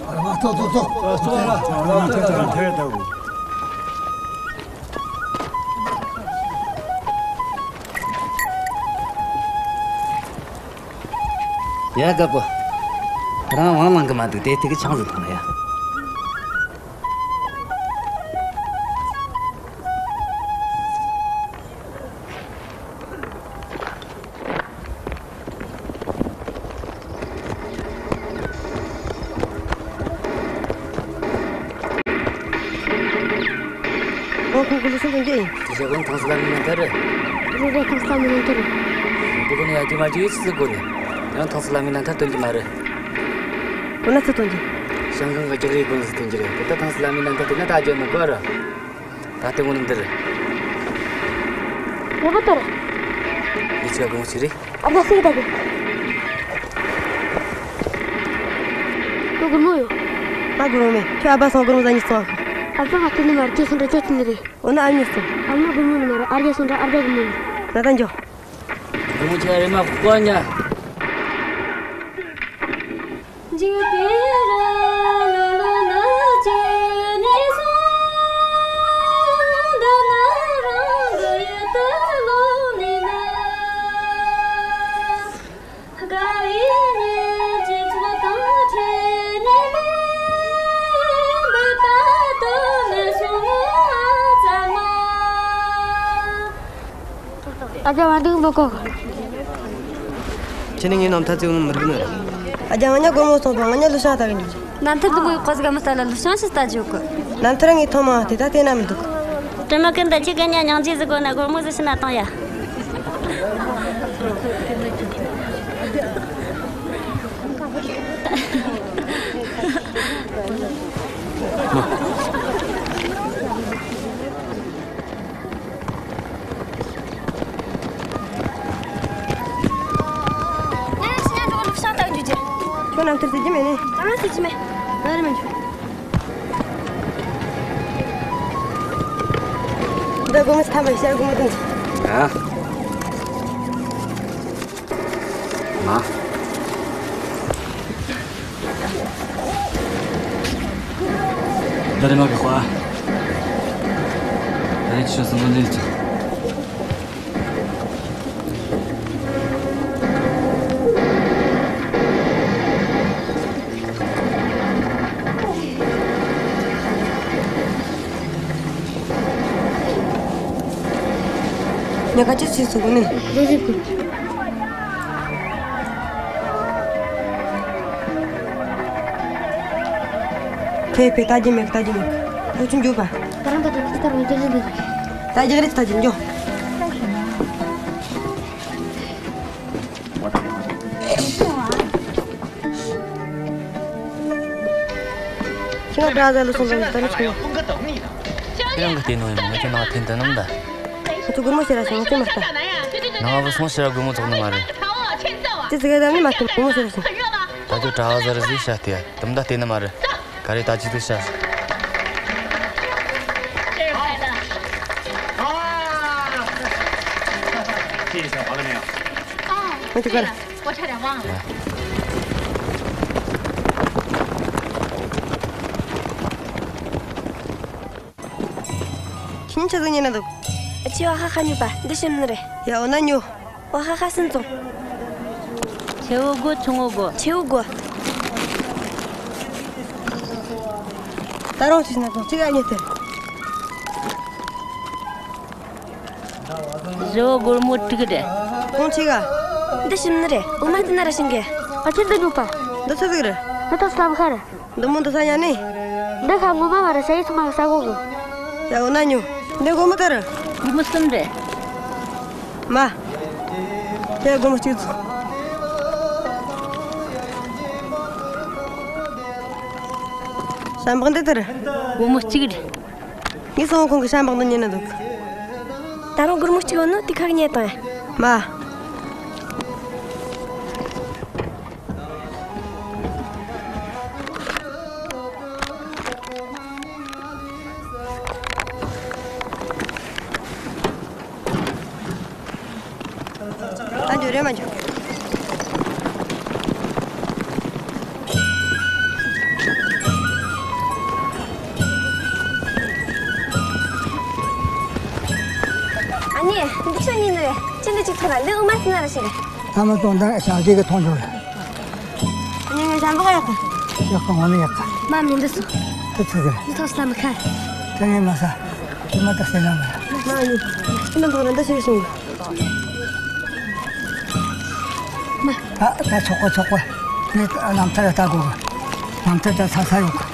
ཨ་མ། ཐོ་ཐོ་ཐོ། ཡ། རྒད་པོ། རང་དབང་ལང་གི་མ་འདུག། དེ་དེ་གི་ཆང་ཟིག་འཐུང་ར་ཡ། ཨོ། ཁོང་ཁོ་ལོ་སོང་དོན་རྒྱུ་ཡིན། དེ་ཞག་གོང་ཐང་སི་ལ་མི་ནན་ཐར་རེད། རེད་རེད། ཐང་སི་ལ་མི་ནན་ཐར་རེད། འདི་གོ་ནས་ཡ་ཅི་མ་ཅི་ཡོད་སི་གོ་ནས། ཡང་ཐང་སི་ལ་མི་ནན་ཐར་དོན་གྱི་མ་རེད། འོ་ན་ཚུར་དོན་གྱི། ཞང་ཀང་གི་རྒྱག་རེས་དགོངས་སུ་དོན་གྱི་རེད། དེ་ལྟ་ཐང་སི་ལ་མི་ནན་ཐར་དེ་ན་ད་བརྗོད་མི་དགོས་ར། ད་ལྟ་ངོ་ནས་འདིར། ཡག་པོ་ལྟར། འདི་ཆ་དགོངས་ཆི་རེད། ཨ་ད་སེ་གི་ད་གི། ཁོ་སྒོར་མོ་ཡོད། ང་སྒོར་མོ་མེད། ཁྱོད་ཨ་ཕ་སང་སྒོར་མོ་ཟ་ཉི་སྟོང་ཨ་ཁོ། ཨ་ཕ་ང་དེ་ནི་མར་ཅི་སོང་འདྲ་ཅོ་ཐུན་རེད། འོ་ན་ཨ་མྱེས་སོང་། ཨ་མ་སྒོར་མོ་ནི་མ་རེད། ཨ་རྒྱ་སོང་འདྲ་ཨ་རྒྱ་སྒོར་མོ་ཡོད། ང་ད་འགྱོ། སྒོར་མོ་ཁྱེད་རེ་མ་ཁོ་ཉ། ཨ་ཅག་ང་འདུག་མི་གོ། ཁྱེད་ནི་ངའི་རྣམ་ཐར་ཅིག་ནི་མི་རིག་ནི། ཨ་ཅག་ང་ཉ་སྒོར་མོ་སོང་དང་། ང་ཉ་ལུ་ཤ་ད་གི་འདུག། རྣམ་ཐར་དུ་མོ་ཡི་གོ་ཟིག་མི་ལྟ་ལ་ལུ་ཤ་ཞིག་ལྟ་རྒྱུ་གི། རྣམ་ཐར་ངའི་ཐོག་མ་དེ་ད་དེ་ན་མི་འདུག། དྲི་མ་ཀུན་ལྡན་ཁྱེད་ཀྱི་ཉ་སྙིང་རྗེ་ཟིག་གོ་ན་སྒོར་མོ་ཟིག་ཤི་ན་བཏང་ཡ། ཁྱོད་རྣམ་ཐར་ཟེར་གྱི་མེད་ནི། ང་རང་ཟེར་གྱི་མེད། ང་རེ་མ་འཇུ། འདི་དགོང་མོ་ཐམ་པ་ཤར་དགོང་མོ་དང་། ཨ། ང་། འདི་རེ་མ་གི་དཔའ། ད་རེས་ཁྱོད་སུ་མོ་འདྲེན་ཅིག། ཉ་ཁ་ཅི་ཞིག་སུ་གོ་ནི། རེ་རེ་གོ། ཕེ་ཕེ། ལྟ་རྒྱུ་མེད། ལྟ་རྒྱུ་མེད། འུ་ཆོ་འགྱོ་པ། ད་རུང་ད་ད་ད་ད་རུང་རྒྱག་རྒྱུ་འདུག་ད་རྒྱག་རེས་ད་རྒྱུ་འགྱོ། ཁྱེད་ང་བྲག་ཟ་ལ་སོང་ཙང་ད་ནི་ཆོག་ཁྱེད་རང་གི་ལྟས་ནོ་ཡིན་མོད། ང་ཁྱོད་ནང་འཐེན་དུ་ནམ་ད། ཁྱོད་སྒོར་མོ་ཕྱིར་ར་སོང་། ང་ཁྱོད་མ་ལྟ། ནང་བུད་སོང་། ཕྱིར་ར་སྒོར་མོ་བཙོག་ནི་མ་རེད། ཅི་ཟིག་ག་ད་ནི་མ་ལྟ། སྒོར་མོ་ཕྱིར་ར་སོང་། ད་ཁྱོད་བྲག་ཟ་ར་ཟིག་བྱ་སྟེ། དུམ་ད་ལྟས་ནི་མ་རེད། ག་རེ་ད་ཅི་དེ་ཤ། 谢谢，好了没有？哦，我去过了。我差点忘了。 ཁྱེད་ཆི་ཟིག་ཉན་ན་འདུག་ཆེ་བ་ཧ་ཧ་ཉོས་པ་འདི་ཞིམ་ནི་རེད། ཡ། འོ་ན་ཉོ། བ་ཧ་ཧ་སུན་བཙོང་། ཆེ་བོ་དགོས་ཆུང་བོ་དགོས། ཆེ་བོ་དགོས། ད་རུང་ཅིག་ན་དང་ཅིག་ཨ་ཉེ་སྟེར། བཞི་བོ་སྒོར་མོ་དྲུག་རེད། གོང་ཆེ་ག་འདི་ཞིམ་ནི་རེད། འོ་མ་དེ་ན་ར་ཤིང་གི་ཨ་ཆེ་འདི་ཉོས་པ། འདི་ཆི་ཟིག་རེད། འདི་ཐོག་སམ་ཁ་རེད། འདི་མོ་འདི་ས་ཉ་ནི། འདི་ཁ་ངོ་མ་བ་ར་ཞ་ཡི་ཚང་མ་ས་གོ་གི་ཡ། འོ་ན་ཉོ། འདི་སྒོར་མོ་དེ་རེད། སྒོར་མོ་གསུམ་རེད། མ། དེ་སྒོར་མོ་གཅིག་བཙོང་། ཤམ་བག་འདི་དེ་རེད། སྒོར་མོ་གཅིག་རེད། ངས་སོང་ཁོང་གི་ཤམ་བག་འདི་ཉན་ན་འདུག་ད་རུང་སྒོར་མོ་གཅིག་ཡོད་ནོ་དེ་ཁ་གི་ཉན་དང་། མ། ད་འགྱོ་རེ་མ་འགྱོ། ཨ་ནེ། འདི་ཁྱོད་ཉིད་ནི་རེད། ཅི་འདི་གཅིག་ཐོག་ལ་འདི་འོ་མ་ཟིན་ན་ར་ཞིག་རེད། ཐ་མ་དོན་དག་ཞང་ཞིག་གི་མཐོང་ཆོག་རེད། ཨ་ནེ། ངས་ཞམ་པོ་ག་ཡག་གི་ཡག་གི་ངོ་ནས་ཡག་གི་མ་མི་འདི་སོ། དེ་ཚིག་གི་རེད། འདི་ཐོག་སླ་མི་ཁ། དེ་ངས་མ་ཟ། དེ་མ་ད་ཟེར་ན་མ་ཡ། མ་ཡིན། ཁྱི་རྣམ་པ་ར་འདི་ཞིག་སོང་། མ། ད་ད་ཆོག་གོ་ཆོག་གོ། ངས་རྣམ་ཐར་ལྟ་དགོས་གི་རྣམ་ཐར་ད་ས་ས་ཡོད་གི་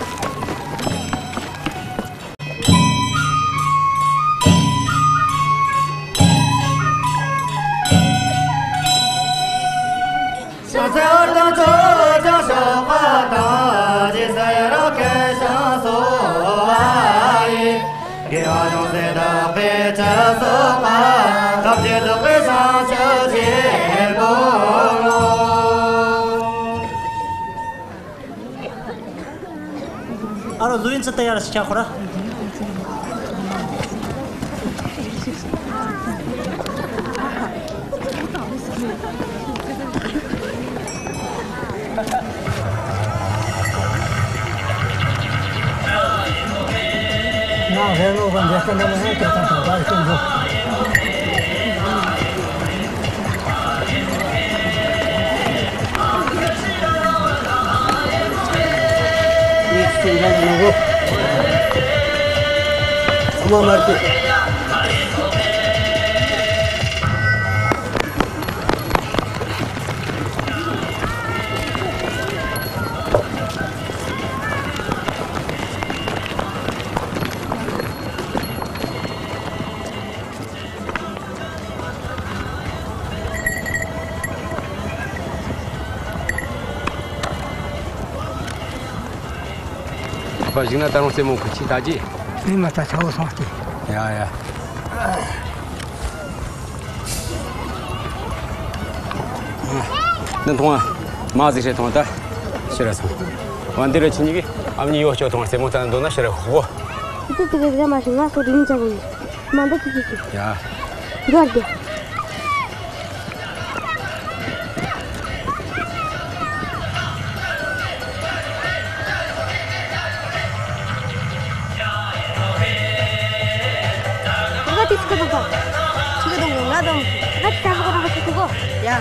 ཨ་རོ་ལུས་ཡིན་ཚུལ་ལྟ་ཡར་ཞིག་ཁྱ་ཁོ་ར། ང་ཧེ་ལོ་ག་འདྲ་སྟོན་པ་ལ་ཧེ་ཏོ་ཏང་ཏང་བར་སྟོན་འགྲོ། ཕ་གཞུག་ན་ད་རུང་རྩེད་མོ་ཁུ་ཆི་ད་ཅི། ངས་མ་ད་ཚ་བོ་སོང་སྟེ། ཡ་ཡ། འདི་མཐོང་ཨ། མ་ཟིག་ཤེས་མཐོང་ད། ཕྱིར་ར་སོང་། བན་དེ་རུ་ཁྱེད་གཉིས་ཀྱིས་ཨ་མྱེས་ཡོ་ཅོ་མཐོང་རྩེད་མོ་ད་འདོད་ན་ཕྱིར་ར་ཤོག་གོ། ཁྱེད་ཚོ་དེ་ག་དེ་ག་མ་ཤོད། ང་སོ་རིང་ཅང་གི་མ་འདི་ཁྱེད་ཀྱིས་ཤོད། ཡ། འགྲོ་རྒྱུ། ང་དེ་ཚོ་ག་དང་ག་ང་དང་། ང་དེ་ཚོ་ག་དང་ག་ཡ།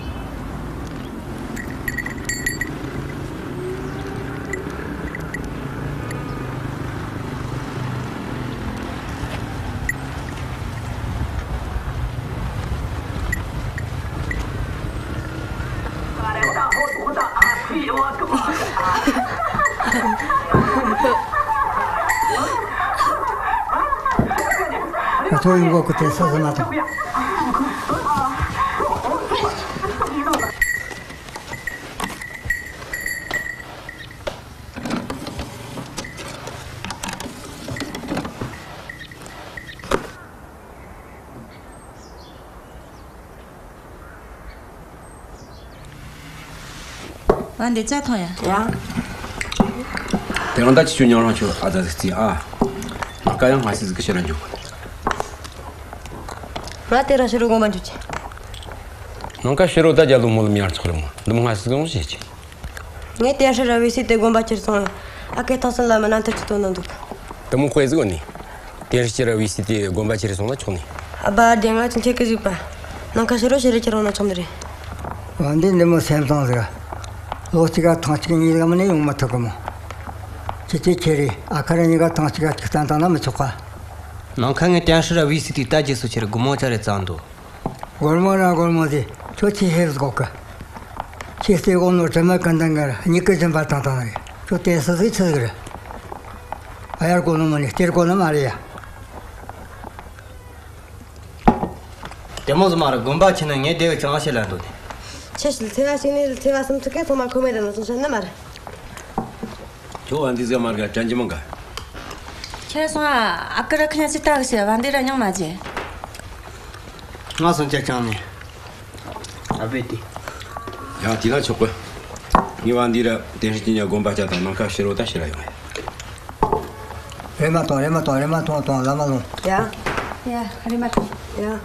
ང་ཚོ་ཡོང་གོ་གི་དེ་ས་ཟིན་མ་ཐོང་། ཨ་འདི་ཅག་ཐོང་ཡ། ཡ། དེ་རིང་ད་ཁྱེད་ཆོ་ཉང་རང་ཆོ་ཨ་ཙ་ཟིག་རྩིས་ཨ། ནངས་ཀ་ཡང་སྔ་སེ་ཟིག་གི་ཕྱིར་ར་འགྱོ་གི། ང་དེ་རིང་ཕྱི་དྲོ་དགོན་པ་འགྱོ་རྒྱུ། ནངས་ཀ་ཕྱི་དྲོ་ད་རྒྱ་ལོ་མོ་ལ་མྱི་ཡར་ཆོག་རེད་མོ། འདི་མོ་སྔ་སེ་ཟིག་ཡོང་བྱེད་ཀྱི། ངས་དེ་ཕྱིར་ར་བི་སི་དེ་དགོན་པ་ཁྱེར་སོང་། ཨ་ཁེ་ཐང་སན་ལ་མི་ནང་ཐར་གྱི་དོན་ན་འདུག། དེ་མོ་དཔེ་ཟིག་ཡོད་ནི། དེ་རིང་ཕྱི་ར་བི་སི་དེ་དགོན་པ་ཁྱེར་སོང་ན་ཆོག་ནི། ཨ་བ་དེ་ང་ཅི་ཁྱེད་ཀྱི་གཟིགས་པ། ནངས་ཀ་ཕྱི་དྲོ་ཕྱི་ར་ཁྱེར་འོང་ན་ཆོག་ནི་རེད། བ་འདི་འདི་མོ་སེམས་བཟང་ཟིག། ལོ་གཅིག་ག་ཐེངས་གཅིག་གཉིས་ལ་མིན་ནས་ཡོང་མི་ཐུབ་གི་མོ། ཁྱེད་ཀྱིས་ཁྱེར་རེ་ཨ་ཁ་ར་གཉིས་ཀ་ཐེངས་གཅིག་ག་གཅིག་བསྟན་བཏང་ན་མི་ཆོག་ག། ནངས་ཁ་ངས་དེ་ཕྱིར་ར་བི་སི་དེ་ལྟ་རྒྱུ་སུ་ཁྱེར་དགོང་མོ་ཆ་རེ་བཙལ་འདུག། སྒོར་མོ་ར་སྒོར་མོ་ཟེར། ཁྱོད་ཆི་ཧེབ་གོ་གི། ཁྱེད་ལྟོས་གོ་ནོ་དྲི་མེད་ཀུན་ལྡན་གི་ར་མྱིག་གི་སྦྱིན་པ་བཏང་བཏང་རེད། ཁྱོད་དེ་སུ་ཟིག་ཆི་ཟིག་རེད། ཨ་ཡར་གོ་ནོ་མིན་ནས་སྟེར་གོ་ནོ་མ་རེད་ཡ། དེ་མོ་ཟིག་མ་རེད། དགོན་པ་ཁྱེར་ན་ངས་དེ་གི་ཅང་བཤད་ལ་འདོད་ནི། ཁྱེད་ཆོ་ཚེས་པ་གཅིག་ནས་ཚེས་པ་གསུམ་ཚོ་གི་ཚང་མ་ཁོ་མེད་དེ་ནོ་སོང་ཤ་ནི་མ་རེད། ཁྱོད་བ་འདི་ཟིག་མ་རེད་ག་དྲན་གྱི་མང་ག། ཁྱེད་སོང་ཨ། ཨ་ཀི་ར་ཁི་ཉ་སི་ཏ་གི་ཤི་བ་འདི་ར་མྱང་མ་བྱེད། ང་སོང་ཅག་ཅང་ནས། ཨ་བེ་ཏི། ཡང་དེ་ན་ཆོག་གི། ངའི་བ་འདི་ར་དེ་ཧྲི་ཅི་ཉ་དགོན་པ་ཅག་དང་ནང་ཁ་ཕྱི་རོ་ད་ཕྱི་ར་ཡོང་ཡ། རེ་མ་ཐོང་རེ་མ་ཐོང་རེ་མ་ཐོང་ཐོང་ལ་མ་ལོང་། ཡ། ཡ་རེ་མ་ཐོང་། ཡ།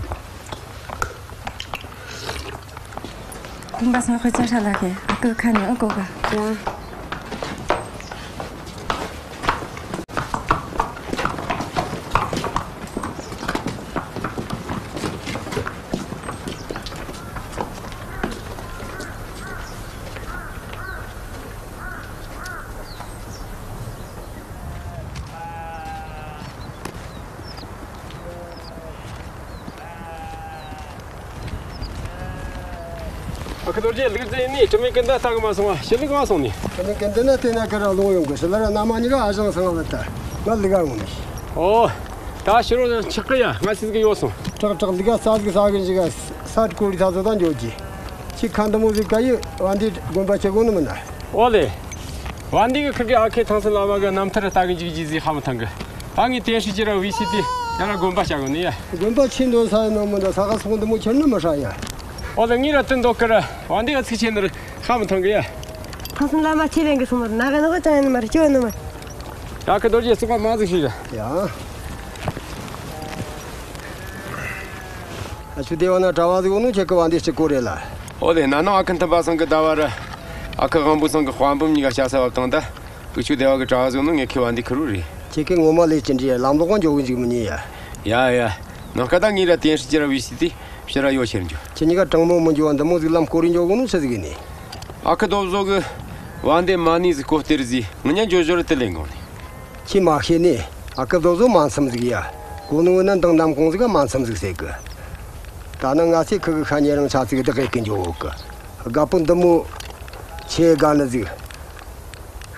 དགོན་པ་སང་དཔེ་ཆ་ཧྲ་ལ་ཁེ་ཨ་ཀི་ཁ་ནས་ཨ་ཀོ་ག། ཡ། ཨ་ཁུ་རྡོ་རྗེ་ལུག་རྫི་ནས་དྲི་མེད་ཀུན་ལྡན་ལྟ་གི་མ་སོང་བ། ཞི་ལུག་གང་སོང་ནས། དྲི་མེད་ཀུན་ལྡན་ན་བལྟས་ན་ཀི་ར་ལོང་ཡོང་གི། ཞི་ལ་ར་ན་མ་ཉི་ག་ཨ་ཞང་སང་བ་ད། ང་ལུག་ག་ཡོང་ནས། ཨོ། ད་ཕྱི་རོ་ཆག་གི་ཡ། ང་སི་ཟིག་ཡོད་སོང་། དྲག་དྲག་ལུག་ག་ས་ཟིག་ས་གི་འཇིག་ག་ས་ཀོ་རི་ས་ཚོ་ད་འཇོག་གི། ཁྱི་ཁ་འདི་མོ་ཟིག་ག་ཡི་བ་འདི་དགོན་པ་ཁྱེར་གོ་ནི་མིན་ན། ཨོ་ལེ། བ་འདི་གི་ཁིར་གི་ཨ་ཁེ་ཐང་སི་བླ་མ་གི་རྣམ་ཐར་ལྟ་གི་འཇུག་རྒྱུ་ཟིག་ཧ་མི་ཐང་གི། ད་ངས་དེ་ཧྲི་ཅི་ར་བི་སི་ཏི་ཡང་ན་དགོན་པ་བྱ་གོ་ནི་ཡ། དགོན་པ་ཆེ་འདོན་ས་ཡིན་ནོ་མིན་ད། ས་ག་སོང་འདི་མོ་ཁྱེར་ནི་མི་ཧྲ་ཡ། ཨོ་ལེ་ངས་ར་དེ་འདོད་གི་ར། བ་འདི་གི་ཚིག་ཆེ་ནི་ར་ཧ་མི་ཐང་གི་ཡ། ཐང་སི་བླ་མ་ཁྱེད་ལེན་གི་སོང་མ་རེད། ན་ག་ནི་གོ་ཅང་ཡིན་ནི་མ་རེད། སྐྱོ་ཡིན་ནི་མ་རེད། ཡ་ཁི་རྡོ་རྗེ་བཙོག་པ་མ་ཟིག་ཤི་ཡ། ཡ། ཨ་ཆུ་སྡེ་བ་ན་གྲྭ་བ་ཟིག་ཡོད་ནོ་ཁྱེད་ཀི་བ་འདི་གཅིག་གོ་རེད་ལ། ཨོ་ལེ་ན་ནིང་ཨ་ཁུ་འཐུམ་པ་ཚང་གི་ཟླ་བ་ར། ཨ་ཁུ་དབང་པོ་ཚང་གི་དཔའ་འབུམ་གཉིས་ཀ་སྐྱ་ས་བབས་བཏང་ད། ཀུ་ཆུ་སྡེ་བ་གི་གྲྭ་བ་ཟིག་ཡོད་ནོ་ངེད་ཁི་བ་འདི་ཁི་རུ་རེད། ཁྱེད་ཀི་ངོ་མ་ལས་ཅི་འདྲ་ལམ་ལོག་ག་འཇོག་གི་འཇུག་མི་ཉན་ཡ། ཡ་ཡ། ནངས་ཀ་ད་ངས་ར་དེ་ཧྲི་ཅི་ར་བི་སི་ཏི་ཕྱི་ར་ཡོ་ཁྱེར་འགྱོ། ཁྱེད་གཉིས་ཀ་དྲང་མོ་མི་འགྱོ་བ་འདི་མོ་ཟིག་ལམ་སྐོར་རེ་འཇོག་གོ་ནོ་ཆི་ཟིག་ཡིན་ནི། ཨ་ཁུ་རྡོ་བཟོ་གི་བ་འདི་མ་ནི་ཟིག་གོ་སྟེར་ཟིག་ངི་ཉན་འགྱོ་ཞོར་དུ་ལེན་གོ་ནི། ཁྱེད་མ་ཤེས་ནི། ཨ་ཁུ་རྡོ་བཟོ་མ་འཚམ་ཟིག་ཡ། གོ་ནོ་ན་འདང་ནམ་གོང་ཟིག་ག་མ་འཚམ་ཟིག་ཟེར་གི། ད་ནི་ང་ཚོས་ཁི་གི་ཤ་ཉེ་རིང་ཆ་ཚིག་བདག་གི་ཀི་འཇོག་གི། དགའ་པོ་འདི་མོ་ཆེ་དགའ་ནི་ཟིག་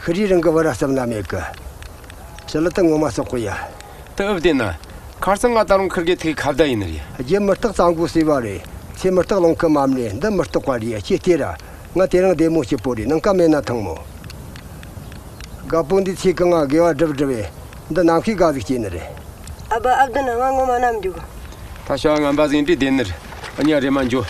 ཤི་རི་རང་གི་བུ་ར་བསམ་ན་མེད་གི། ཅི་ལ་ད་ངོ་མ་སོག་གི་ཡ། ད་ཨུ་བདེ་ན། ཁར་སང་ང་ད་རུང་ཁིར་གེ་ཐིག་ཁ་བརྡ་ཡིན་ནི་རེད། རྒྱུ་མི་རྟག་གཙང་པོ་ཟེར་བ་རེད། ཚེ་མི་རྟག་རླུང་གི་མ་མནན། འདི་མི་རྟག་པ་རེད། ཁྱེད་ལྟོས་ར། ང་དེ་རིང་བདེ་མོ་སྐྱིད་པོ་རེད། ནངས་ཀ་མེད་ན་ཐང་མོ། དགའ་པོ་འདི་ཚེ་གང་ང་དགེ་བ་སྒྲུབ་སྒྲུབ་བས། འདི་ནམ་ཤེས་དགའ་ཟིག་སྐྱེས་ནི་རེད། ཨ་བ་ཨ་བདེ་ན་ང་ངོ་མ་ནམ་འཇུག་ད་ཤ་ངན་པ་ཟིག་འདྲི་བདེ་ནི་རེད། ཨ་ཉ་རེ་མ་འཇོ།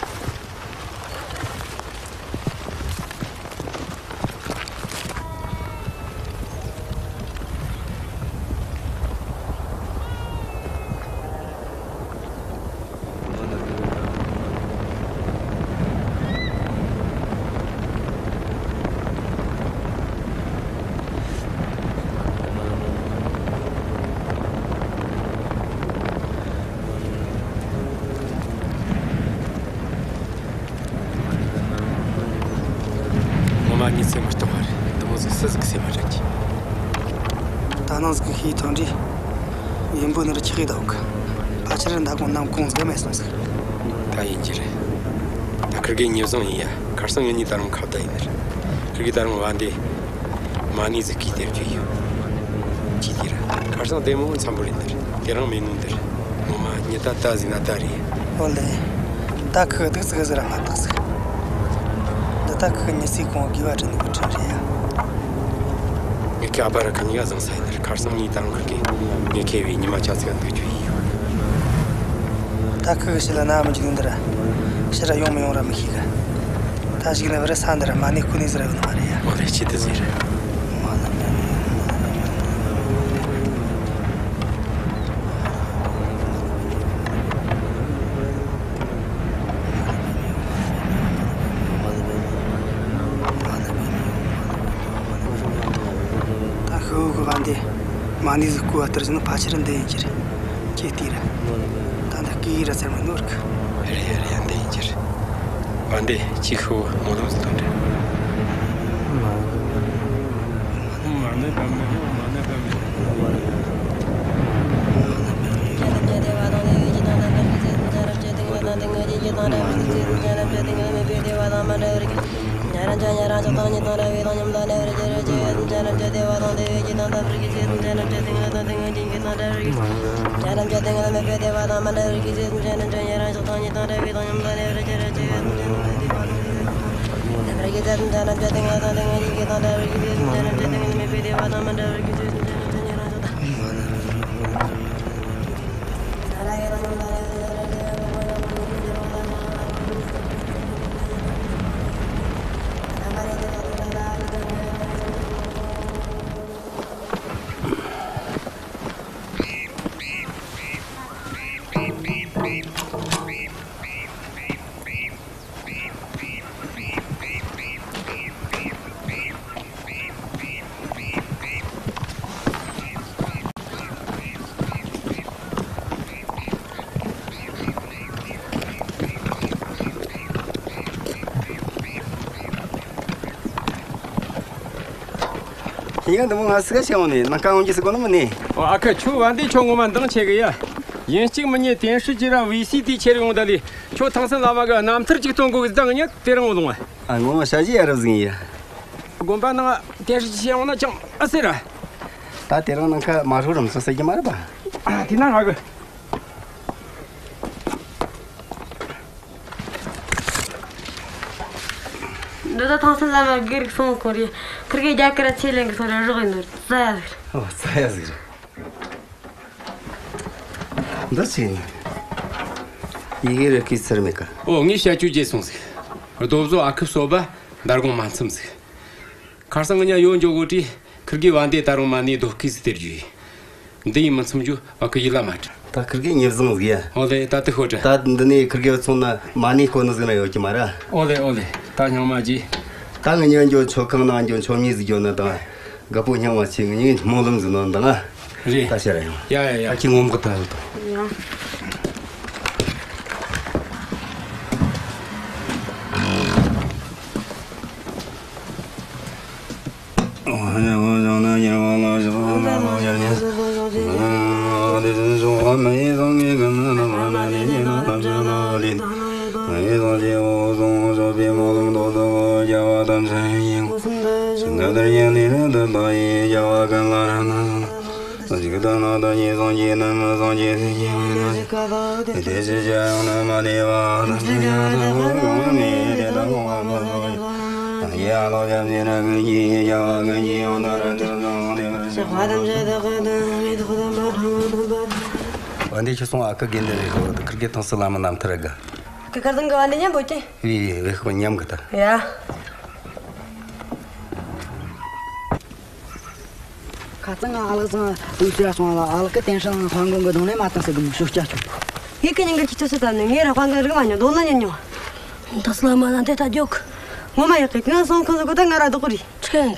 ངོ་མ་ཉིད་སེམས་མི་རྟོགས་པ་རེད། འདི་མོ་ཟིག་སུ་ཟིག་གི་སེམས་མི་རེད་ཀྱི། ད་ནངས་ཟིག་གི་ཤེས་ཐང་འདྲི། ཡིན་པོ་ནི་རུ་ཆི་ཧེ་དང་གི། ཕལ་ཆེར་མདང་དགོང་ནམ་གུང་ཟིག་མེད་སོང་ཟིག་ད་ཡིན་གྱི་རེད། ད་ཁིར་གེ་ཉེ་བཟང་ཡིན་ཡ། ཁར་སང་ངེད་གཉིས་ད་རུང་ཁ་བརྡ་ཡིན་ནི་རེད། རིག་ད་རུང་བ་འདི་མ་ཎི་ཟིག་གིས་སྟེར་རྒྱུ་ཡོད། ཅི་དེ་ར་ཁར་སང་བདེ་མོ་འཚམ་པོ་རེད། འདིར་དེ་རང་མེད་ནོ། འདིར་ངོ་མ་ཉི་ད་ད་ཟིག་ན་ད་རེད། ཨོ་ལེ། ད་ཁུ་གི་དུག་ཙི་གི་ཟིག་ར་མ་བཏགས་ཟིག། འདི་ད་ཁུ་གི་ཉི་ཚེ་གང་དགེ་བ་དྲན་ནི་གི་ཁྲིམས་རེད་ཡ། ངེད་ཀྱི་ཨ་ཕ་ར་ཁ་ཉིན་ཡ་བཟང་ས་ཡིན། འདིར་ཁར་སང་ངས་ད་རུང་ཁུར་གི་ངེད་ཁེ་བའི་ཉི་མ་ཆ་ཚིག་འདུག་རྒྱུ་ཡིན། ད་ཁུ་གི་ཕྱི་ལ་ན་མི་འཇུག་ནི། འདི་ར་ཕྱི་ར་ཡོང་མི་ཡོང་ར་མི་ཤེས་གི། ད་ཞིག་ན་བར་ས་འདི་ར་མ་ཎི་སྐུ་ནི་ཟེར་ཡོད་ནི་མ་རེད་ཡ། ཨོ་ལེ། ཆི་དེ་ཟེར། ད་ཤི་བོ་གི་བ་འདི་མ་ཎི་ཟིག་བསྐུར་བ་ལྟར་བྱས་ན་ཕལ་ཆེར་འདི་ཡིན་རྒྱུ་རེད། ཁྱེད་ལྟོས་ར། ད་འདི་སྐད་ཡིག་ར་ཚར་མི་ནོར་གི། རེད་རེད། འདི་ཡིན་རྒྱུ་རེད། བ་འདི་ཁྱེད་ཤི་བོ་སྨོན་ལམ་ཟིག་ཐོན་རེད། མ་ཎི་བཀྲམ་མེད། མ་ཎི་བཀྲམ་མེད། ཡིན་ཡང་འདི་མོ་ང་སི་ག་ཤེས་འོང་ནས་ནང་ཀ་འོང་གི་སི་གོ་ནི་མིན་ནི། ཨོ། ཨ་ཁུ། ཁྱོད་བ་འདི་ཁྱོད་ངོ་མ་འདང་ཆེ་གི་ཡ། ཡིན་གཅིག་མིན་གཉིས་དེང་སྲིད་ཀྱི་ར་བི་སི་དེ་ཁྱེར་ཡོང་ད་ལི། ཁྱོད་ཐང་སན་བླ་མ་གི་རྣམ་ཐར་ཅིག་སྟོན་དགོས་གི། ད་ངི་ཉག་དེ་རང་འོང་ལོང་བ། ཨ། ངོ་མ་ཞ་ཞི་ཡ་རབས་ཟིག་ཡིན་ཡ། དགོན་པ་ནང་དེང་སྲིད་ཀྱི་ཤེས་འོང་ན་ཅང་ཨ་ཟེར་ར། ད་དེ་རང་ནང་ཁ་མ་རུ་རམ་སོ་ཟེར་གི་མ་རེད་པ། ཨ། དེ་ན་ང་གི། འདི་ད་ཐང་སན་བླ་མ་སྒེར་གི་སོང་ཁོ་རེད། ཁིར་གེ་རྒྱ་གར་ཚེ་ལེན་གི་སོང་ར་རོགས་ཡིན་ནོ། རྩ་ཡ་ཟིག་རེད། ཨོ། རྩ་ཡ་ཟིག་རེད། འདི་ཆི་ཡིན། ཡི་གེ་རེ་གི་ཚར་མེད་ཀ། ཨོ། ངས་བཤད་རྒྱུ་བརྗེད་སོང་ཟིག། རྡོ་བཟོ་ཨ་ཁུ་གསོ་པ་མདར་དགོང་མ་མཚམས་ཟིག། ཁར་སང་ངི་ཉ་ཡོད་འཇོག་གོ་དྲིས། ཁིར་གེ་བ་འདི་ད་རུང་མ་ཎི་རྡོ་སྐས་སུ་སྟེར་རྒྱུ་ཡིན། འདི་ཡིན་མི་མཚམས་རྒྱུ་བ་ཁུ་ཡིད་ལ་མ་དྲན། ད་ཁིར་གེ་ཉེ་བཟང་ཟིག་ཡ། ཨོ་ལེ། ད་དེ་ཤོད་དྲ། ད་འདི་ནས་ཁིར་གེ་བ་ཚོང་ན་མ་ཎི་སྐོར་ནི་ཟིག་ན་ཡོད་ཀྱི་མ་ར། ཨོ་ལེ། ཨོ་ལེ། ད་སྙིང་མ་རྗེ། ད་ངི་ཉ་འགྱོ་མཆོད་ཁང་ནང་འགྱོ་མཆོད་མེ་ཟིག་འགྱོ་ན་ད། དགའ་པོ་སྙིང་མ་ཆེ། ངི་ཉིན་སྨོན་ལམ་ཟིག་ནོ་འདང་ང་། རེད། ད་ཤ་ར་ཡང་། ཡ་ཡ་ཡ། ད་ཁྱི་ངོམ་གི་ད་ཡོད་དོ། ཡ། བ་འདི་ཁྱོད་སོང་ཨ་ཁུ་དགེ་འདུན་རེད་ཤོག། ཁིར་གེ་ཐང་སན་བླ་མ་རྣམ་ཐར་ར་དགའ། ཁིར་གེ་ཁར་སང་གི་བ་འདི་མཉམ་པོ་ཅི། བི་བི་ཤོག་མཉམ་གི་ད། ཡ། ཁ་ཚང་ང་ཨ་ལགས་ཚང་དུས་ཟེར་སོང་ལ། ཨ་ལགས་ཀི་དེང་སང་ཧང་གོང་གི་གདོང་ནས་མ་བཏང་ཟེར་གི་མི་ཤོད་སྐྱ་ཆུང་། ངས་ཀི་ཉིན་གི་ཁྱི་ཚོ་སུ་ཙམ་ནས་ངས་ར་ཧང་གོང་རིག་མ་མྱོང་། གདོང་ན་ཉན་མྱོང་། འདི་སླ་མ་ན་དེ་ད་རྒྱོག། ངོ་མ་ཡག་གི། ང་སོང་ཁོང་ཚོ་གོ་ད་ང་ར་རྡོག་རེད། ཁྲེང་།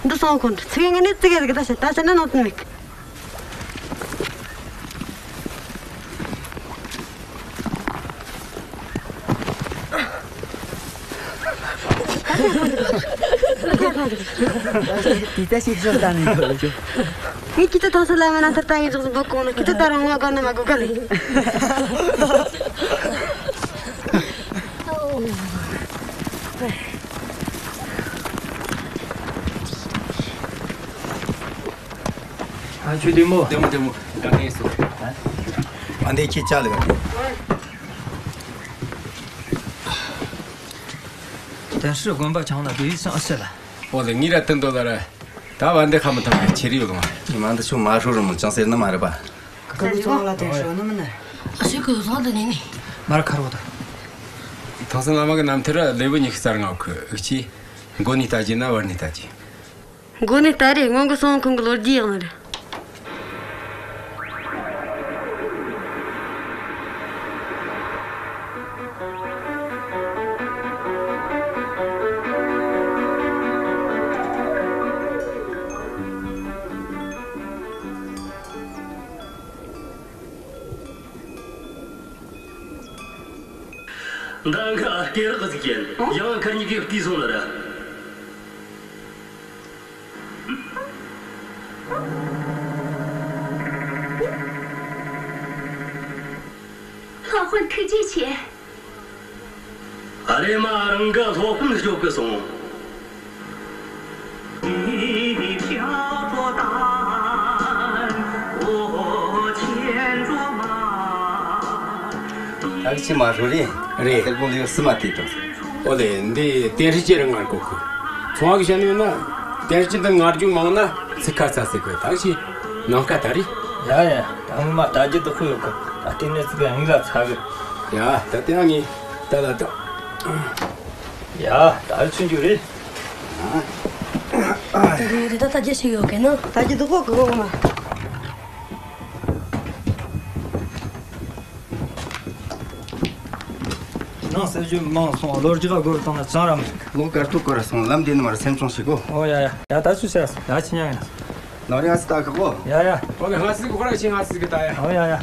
འདི་སོང་ཁོང་ཚིག་ངན་ནི་ཙི་གེ་ཟིག་ད་བཤད། ད་བཤད་ན་ནོར་དོན་མེད་གི། དེ་ལྟ་ཞིག་ཤོད་ད་ནི་ཡོད་ལ། ངས་ཁྱེད་ཚོ་ཐང་སན་བླ་མ་རྣམ་ཐར་ལྟ་ངེས་ཅོག་ཟིག་འབོད་གོང་ནི། ཁྱེད་ཚོ་ད་རུང་ང་དགའ་ན་མ་དགོས་ག་ལེ། ཁྱོད་བདེ་མོ། བདེ་མོ་བདེ་མོ། ཡང་བསྟན་སོང་། ཨ་འདི་ཁྱེད་ཅག་ལ་ག་དེ། 但是 དགོན་པ་ཆང་ལ་དེ་ཡིས་སང་ཨ་སེ་ལ། འོ་ལེ། ངས་ར་དུན་དོ་ལ་ར། ད་བ་འདི་ཁ་མི་ཐོག་གི་ཆེ་རི་ཡོད་གི་མ། ཉི་མ་འདི་ཆུ་མ་ཧྲུ་རུ་མོ་ཅང་ཟེར་ནི་མ་རེད་པ། ཁ་ལུ་ཚང་ལ་དེ་ཧྲོ་ནི་མི་ནི། ཨ་ཤེ་ཁུ་ཚང་དུ་ནི་ནི། མར་ཁ་རོ་ད། ཐང་སང་བླ་མ་གི་རྣམ་ཐར་ར་ལེའུ་ཉི་ཤུ་རྩ་ལྔ་གི་ཨུ་ཆི། མགོ་ནས་ལྟ་རྒྱུ་ན་བར་ནས་ལྟ་རྒྱུ། མགོ་ནས་ལྟ་རེ། སྔོན་གི་སོང་ཁོང་གི་ལོ་རྒྱུས་ཡང་རེད། མདང་ཁ་སྐེ་རགས་ཟིག་ཡིན། ཡང་ཁར་གཉིས་ཀས་བལྟས་སོང་ལ་ར། 老换推荐钱。 ཨ་རེ་མ་རང་ག་སློབ་དཔོན་སྐྱོབ་གི་སོང་། ཐག་ཆི་མ་ཧྲོ་རེད། རེད། སེར་པོ་ལེའུ་གསུམ་མ་དེ་དང་། ཨོ་ལེ། འདི་དེ་རིགས་ཀྱི་རིང་ང་གོ་གི། ཚོང་བ་གི་བཤད་ནི་ཡོད་ན། དེ་རིགས་ཀྱི་འདི་ང་རྒྱུ་མང་ན་ཚིག་ཁ་ཚ་ཟེར་གི། ཐག་ཆི་ནང་ཁ་ད་རེད། ཡ་ཡ། ད་ངོ་མ་ལྟ་རྒྱུ་བདག་པོ་ཡོད་གི། ད་ལྟའི་གནས་ཚུལ་གི་ཡིད་ལ་ཚ་གི། ཡ། ད་དེ་ང་ངས་ད་ལ་ད། ཡ། ད་ཆུང་རྒྱུ་རེད། ད་དེ་ད་ལྟ་རྒྱུ་ཞིག་ཡོད་གི་ནོ། ད་རྒྱུ་བདག་པོ་གི་ངོ་མ། ནང་སེ་ཇུ་མང་སོང་། ལོ་རྒྱུས་སྒོར་བཏང་ན་ཅང་ར་མི་འགྲིག་ལོ་ཀར་ཐུག་སྐོར་ར་སོང་། ལམ་དེ་ནི་མར་སེམས་ཆུང་ཞིག་གོ། ཨོ་ཡ་ཡ། ཡ་ད་ཆུ་ཤ་ཡ་ཆི་ཉག་ཡིན། ནོར་ཡ་སི་ད་ཁག་གོ། ཡ་ཡ། ཨོ་ལེ། ང་སི་གི་ཁོ་ར་ཆི་ང་སི་གི་ད་ཡ། ཨོ་ཡ་ཡ།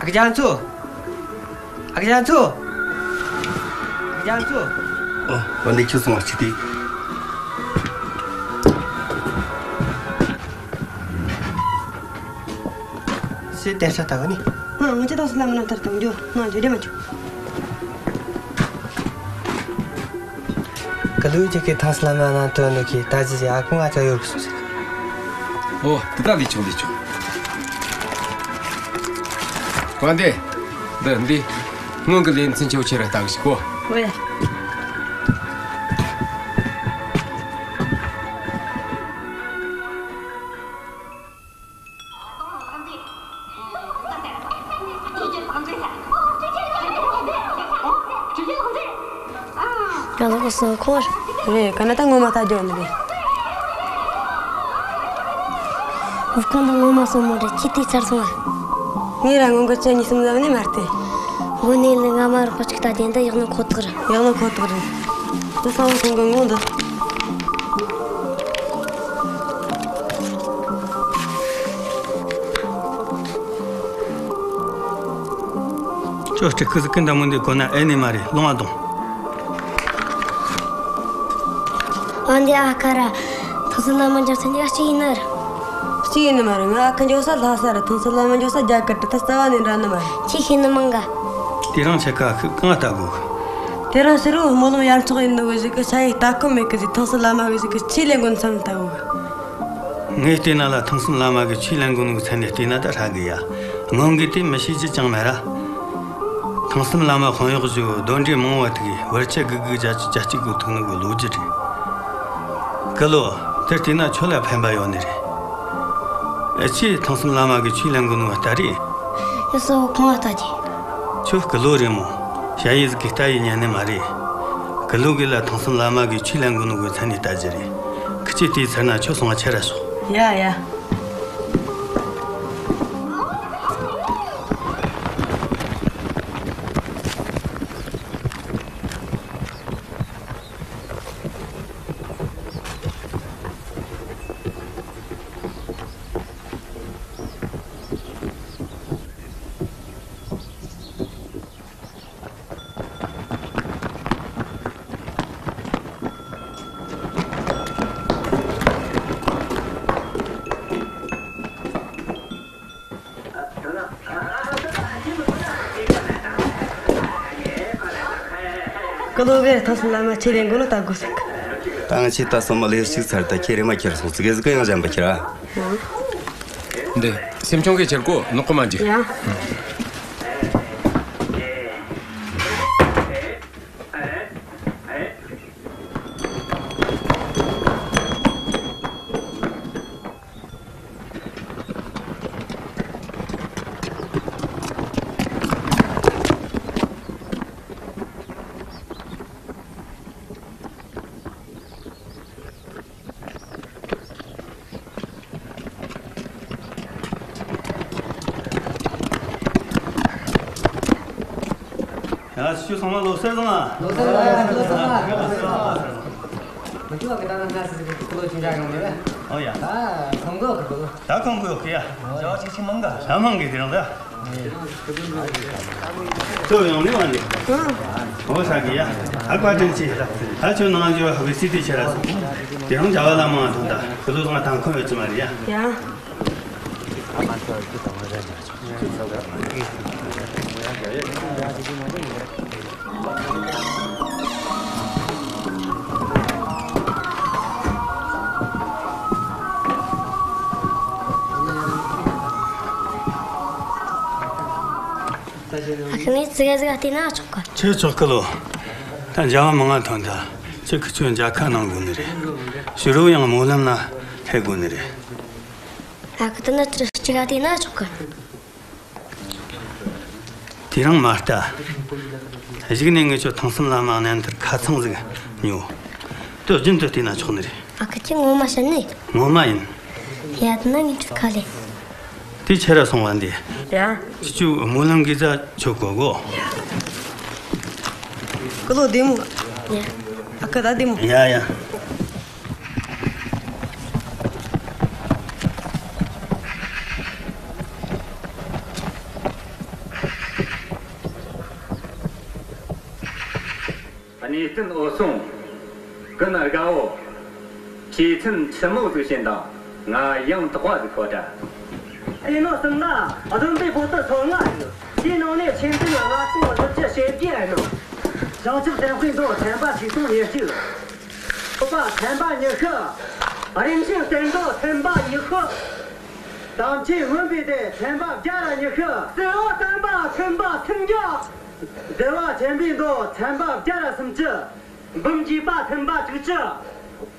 ཨ་ཁུ་རྒྱ་མཚོ། ཨ་ཁུ་རྒྱ་མཚོ། ཨ་ཁུ་རྒྱ་མཚོ། ཨོ། འོ་འདི་ཁྱོད་སོང་བ་ཆི་དེ། སེ་ཏན་ས་ད་ག་ནི། ཨ། ང་ཅི་ཐང་སི་བླ་མ་ན་ཐར་དང་འགྱོ་ན་འགྱོ་རེ་མ་འགྱོ། ག་ལུ་ཅིག་གི་ཐང་སི་བླ་མ་ན་ཐོན་ནོ་གི་ད་ཅི་ཅི་ཨ་ཁུ་ང་ཅག་ཡོད་གི་སོང་ཟེར། ཨོ། དེ་ད་ལས་ཆོག་ལས་ཆོག་བ་འདི། འདི་འདི། སྔོན་གི་ལེ་ཚན་ཆོག་ཆེ་ར་ལྟ་གི་ཞིག་གོ། ཨོ་ཡ། ཡ་ལགས་སོ་ཁོ། རེད། ག་ན་ད་ངོ་མ་ལྟ་རྒྱུ་ནི་རེད། འུ་ཁོང་ད་ངོ་མ་སོ་མོ་རེད། ཁྱི་དེ་ཚར་སོང་ཨ། ངས་ར་ངོ་འགལ་ཅན་གཉིས་གསུམ་ཟ་བ་ནི་མ་རེད། མགོ་ནས་ལ་ང་མ་རོགས་པ་ཅིག་ལྟ་དེ་འདི་ཡག་ནི་ཁོ་ཐག་རེད། ཡག་ནི་ཁོ་ཐག་རེད། འདི་ས་བོན་ཁོང་གི་ངོ་འདི། ཁྱོད་སྤྲེལ་སྐུ་ཟིག་གི་འདྲ་མོ་འདི་གོ་ན་ཨེ་ནི་མ་རེད། ལོང་བ་དང་། ཨ་འདི་ཨ་ཁ་ར། ཐང་སི་བླ་མ་འཇོག་ས་འདི་ཨ་གཅིག་ཡིན་ནི་རེད། གཅིག་ཡིན་ནི་མ་རེད། ང་ཨ་ཁ་འཇོག་ས་ལྷ་ས་རེད། ཐང་སི་བླ་མ་འཇོག་ས་རྒྱ་གར་རེད། ད་རྩ་བ་ནས་འདྲ་ནི་མ་རེད། ཁྱི་ཤེས་ནི་མང་ག། དེ་རིང་ཆེ་ཁ་ཤུགས་གང་ལྟ་དགོས། དེ་རིང་ཕྱི་རུ་སྨོན་ལམ་ཡར་འཕྲོག་ཡིན་ནོ་གི་གཞུག་གི་ཆ་ཡིག་ལྟ་སྐོམ་མེད་གི་ཟིག་ཐང་སི་བླ་མ་གི་གཞུག་གི་ཆོས་ལེན་དགོས་མཚམས་ལྟ་བུ། ངས་བལྟས་ན་ལ་ཐང་སི་བླ་མ་གི་ཆོས་ལེན་དགོས་ནོ་གི་མཚན་ནས་བལྟས་ན་ད་ཧྲ་གི་ཡ། སྔོན་གི་དེ་མི་ཤེས་རྒྱུ་ཅང་མེད་ར། ཐང་སི་བླ་མ་དཔོན་གཡོག་བཞི་བོ་གདོན་འདྲེ་མང་བ་དེ་གིས་བར་ཆད་གི་གི་རྒྱ་ཆུ་རྒྱ་གཅིག་གི་ཐུག་ནོ་གི་ལོ་རྒྱུས་རེད། སྐུ་ལོ། དེར་བལྟས་ན་ཁྱོད་ལ་ཕན་པ་ཡོད་ནི་རེད། ཨེ་ཆི་ཐང་སི་བླ་མ་གི་ཆོས་ལེན་དགོས་ནོ་ལྟ་རེད། ཡ་སོ་ཁོང་ལ་ལྟ་རྒྱུ། ཁྱོད་སྐུ་ལོ་རེད་མོ། ཞ་ཡི་ཟིག་གིས་ལྟ་ཡི་ཉན་ནི་མ་རེད། སྐུ་ལོ་གི་ལ་ཐང་སི་བླ་མ་གི་ཆོས་ལེན་དགོས་ནོ་གི་མཚན་ནས་ལྟ་རྒྱུ་རེད། ཁི་ཆོས་དེའི་ཚར་ན་ཁྱོད་སོང་བ་ཆེ་ར་ཤོག་ཡ་ཡ། ཀླུ་གིས་ཐང་སུམ་བླ་མ་ཁྱེར་ལེན་དགོས་ལ་ལྟ་དགོས་ཟིག་ད་ང་ཆེ་ད་སོ་མ་ལེ་ཞིག་ཚར་ད་ཁྱེད་རེ་མ་ཁྱེར་སོང་ཙི་གེ་ཟིག་ཡང་གཞན་པ་ཁྱེར་ཨ། འདི་སེམས་ཆུང་གིས་ཁྱེར་གོ་ནག་པོ་མ་འཇིག་ཡ། ཡ། ཁྱོད་ཚང་མ་ལོ་གསར་བཟང་ང་། ལོ་གསར་བཟང་ང་། ལོ་གསར་བཟང་ང་། མི་སྐྱོ་བ་གི་ད་ནང་ང་སི་སི་གི་ལོ་ཆུང་ཆ་གང་མེད་པས། ཨོ་ཡ། ད་ཁོང་གོ་གི་གོ། ད་ཁོང་གོ་གི་ཡ། ཇ་ཆིག་ཆིག་མང་ག་ཇ་མང་གི་དེ་རང་ད། ཁྱོད་ཡོང་ནི་བ་ནི། ཨོ་ཧྲ་གི་ཡ། ཨ་བཀའ་དྲིན་ཆེ། ད་ཁྱོད་ནང་འཇུ་བ་བི་སི་ཏི་ཆེ་ར་སོང་། དེ་རང་ཇ་བ་ལ་མང་ཐོང་ད། ཁོ་ཚོ་ཚང་མ་ཐང་ཁོ་ཡོད་ཙི་མ་རེད་ཡ། ཡ། ཨ་ཁུ་ངས་ཙི་གེ་ཟིག་བལྟས་ན་ཆོག་གི་ཆི་ཆོག་གི་ལོ། ད་འཇའ་བ་མང་ང་ཐོན་ད། ཁྱེད་ཁི་ཆོའི་མཇལ་ཁ་གནང་དགོས་ནི་རེད། ཕྱི་རོལ་ཡང་སྨོན་ལམ་ན་ཕེབས་དགོས་ནི་རེད། ཨ་ཁུ་དེ་ན་ཅི་ཅི་ག་བལྟས་ན་ཆོག་གི་དེ་རིང་མ་ལྟ། གཞུག་ནས་ངེད་ཚོ་ཐང་སུམ་བླ་མ་གནས་མཐར་ཁ་ཚང་ཟིག་ཉོ། དུས་རྒྱུན་དུ་བལྟས་ན་ཆོག་ནི་རེད། ཨ་ཁུ་ཁྱེད་ངོ་མ་བཤད་ནི། ངོ་མ་ཡིན། ཡ་དེ་ན་ངས་ཁྲིད་ཁ་ལེ། དེ་ཆེ་ར་སོང་བ་འདི། ཡ། ཁྱེད་ཆོ་སྨོན་ལམ་གི་ཟ་ཆོག་གོ་གོ་ཀླུ་བདེ་མོ། ཡ། ཨ་ཁུ་ད་བདེ་མོ། ཡ་ཡ། གནས་བརྟན་འོད་སྲུང་། ཀུན་དགའ་བོ། བྱས་ཚན་ཆི་མོ་ཟིག་བྱིན་དང་། ང་ཡང་དག་པ་ཟིག་ཤོད་དྲ། ཨེ་ནོ་གསུམ་ལ་བདུན་པའི་པོ་ཏི་སོ་ལྔ་ཡོད། དེའི་ནང་ནས་ཆེ་འཛིན་ལྔ་སྟོང་བདུན་བརྒྱ་ཞེ་བརྒྱད་ཨེ་ནོ། བྱང་ཆུབ་སེམས་དཔའི་མདོ་ཐེམ་པ་ཆིག་སྟོང་ཉེར་གཅིག་ཐོབ་པ་ཐེམ་པ་ཉི་ཤུ། རིན་ཆེན་གཏེར་མདོ་ཐེམ་པ་ཉི་ཤུ། དམ་ཆོས་མངོན་པའི་གཏེར་ཐེམ་པ་བརྒྱ་ར་ཉི་ཤུ། བརྩེ་བ་ཐེམ་པ་ཐེམ་པ་སུམ་བརྒྱ། བདེ་བ་ཆེན་པོའི་མདོ་ཐེམ་པ་བརྒྱ་ར་སུམ་ཅུ། འབུམ་འཇུག་པ་ཐེམ་པ་དྲུག་ཅུ།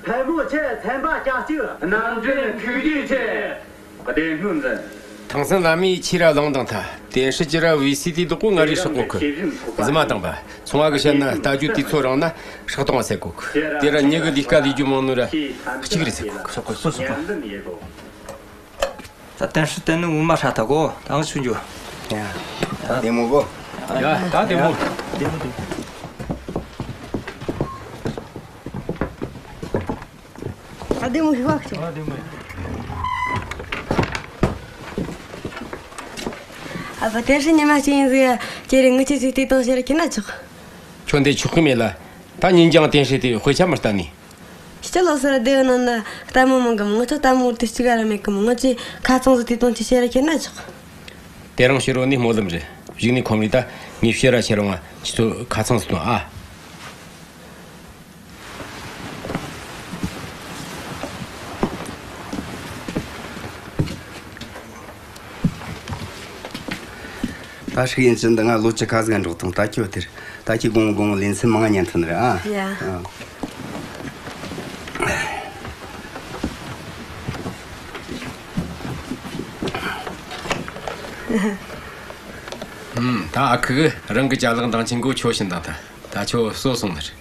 ཕལ་མོ་ཆེ་ཐེམ་པ་གྱ་གཅིག་རྣམ་འདྲེན་ཐུགས་རྗེ་ཆེ། བདེན་སྨོན་འཛིན། ཐང་སུམ་བླ་མས་ཆེ་ར་ལང་དང་ཐ། དེ་ཧྲི་ཅི་ར་བི་སི་ཏི་དུ་ཀོ་ང་རི་ཧྲི་ཀོ་ཁུ། རྫི་མ་དང་པ། ཚོང་བ་གི་བཤད་ན་ལྟ་རྒྱུ་དུས་ཚོད་རིང་ན་ཧྲག་གཏོང་བ་ཟེར་གོ་ཁུ། དེ་ར་མྱི་གི་ལས་ཀ་ལས་རྒྱུ་མང་ནོ་ར་གཅིག་རེད་ཟེར་གོ་ཁུ། ད་བསྟན་སྲིད་དེ་ནི་ངོ་མ་ཧྲ་ཐག་གོ། ད་ང་ཆུང་རྒྱུ། ཡ། ད་བདེ་མོ་གོ། ཡ། ད་བདེ་མོ། བདེ་མོ་བདེ་མོ། ཨ་བདེ་མོ་ཞིག་བ་ཁྱོད། ཨ་བ་དེ་ཧྲི་ཉི་མ་ཅིག་ཡིན་ཟིག་ཁྱེད་རེ་ངི་ཆེ་ཟིག་དེ་དང་ཕྱིར་ཁྱེར་ན་ཆོག་ཁྱོད་འདི་ཆོག་གི་མེད་ལ། ད་ཉིན་རྒྱང་དེ་ཧྲི་དེ་དཔེ་ཆ་མི་ལྟ་ནི། ཁྱེད་ལོ་སར་བདེ་བ་ནང་ན་ལྟད་མོ་མང་གི་མི་ཚོ་ལྟད་མོ་དེ་གཅིག་ར་མེད་གི་མི་ཚོས་ཁ་ཚང་ཟིག་དེ་དང་ཅི་ཕྱིར་ཁྱེར་ན་ཆོག་དེ་རིང་ཕྱི་རོ་ནི་སྨོན་ལམ་རེད། གཞུག་ནས་ཁོམ་རེ་ད་ངས་ཕྱིར་ར་ཁྱེར་རུང་ང་ཁྱེད་ཚོ་ཁ་ཚང་ཟིག་དང་ཨ། ད་ཧྲིག་ཡིན་ཅི་འདི་ང་ལོ་བཅུ་ཁ་ཟིག་འགྲོགས་དང་ད་ཁྱོད་དེར་ད་ཁྱོད་དགོང་དགོང་ལེ་ཚན་མང་ང་ཉན་ཐུབ་ནི་རེད་ཨ། ཡ། ཨ། ཨུམ། ད་ཨ་ཁུ་གི་རང་གི་ཅ་ལག་འདང་ཆེན་གོ་ཆོ་བྱིན་དང་ད་ད་ཆོ་གསོ་སོང་ནི་རེད།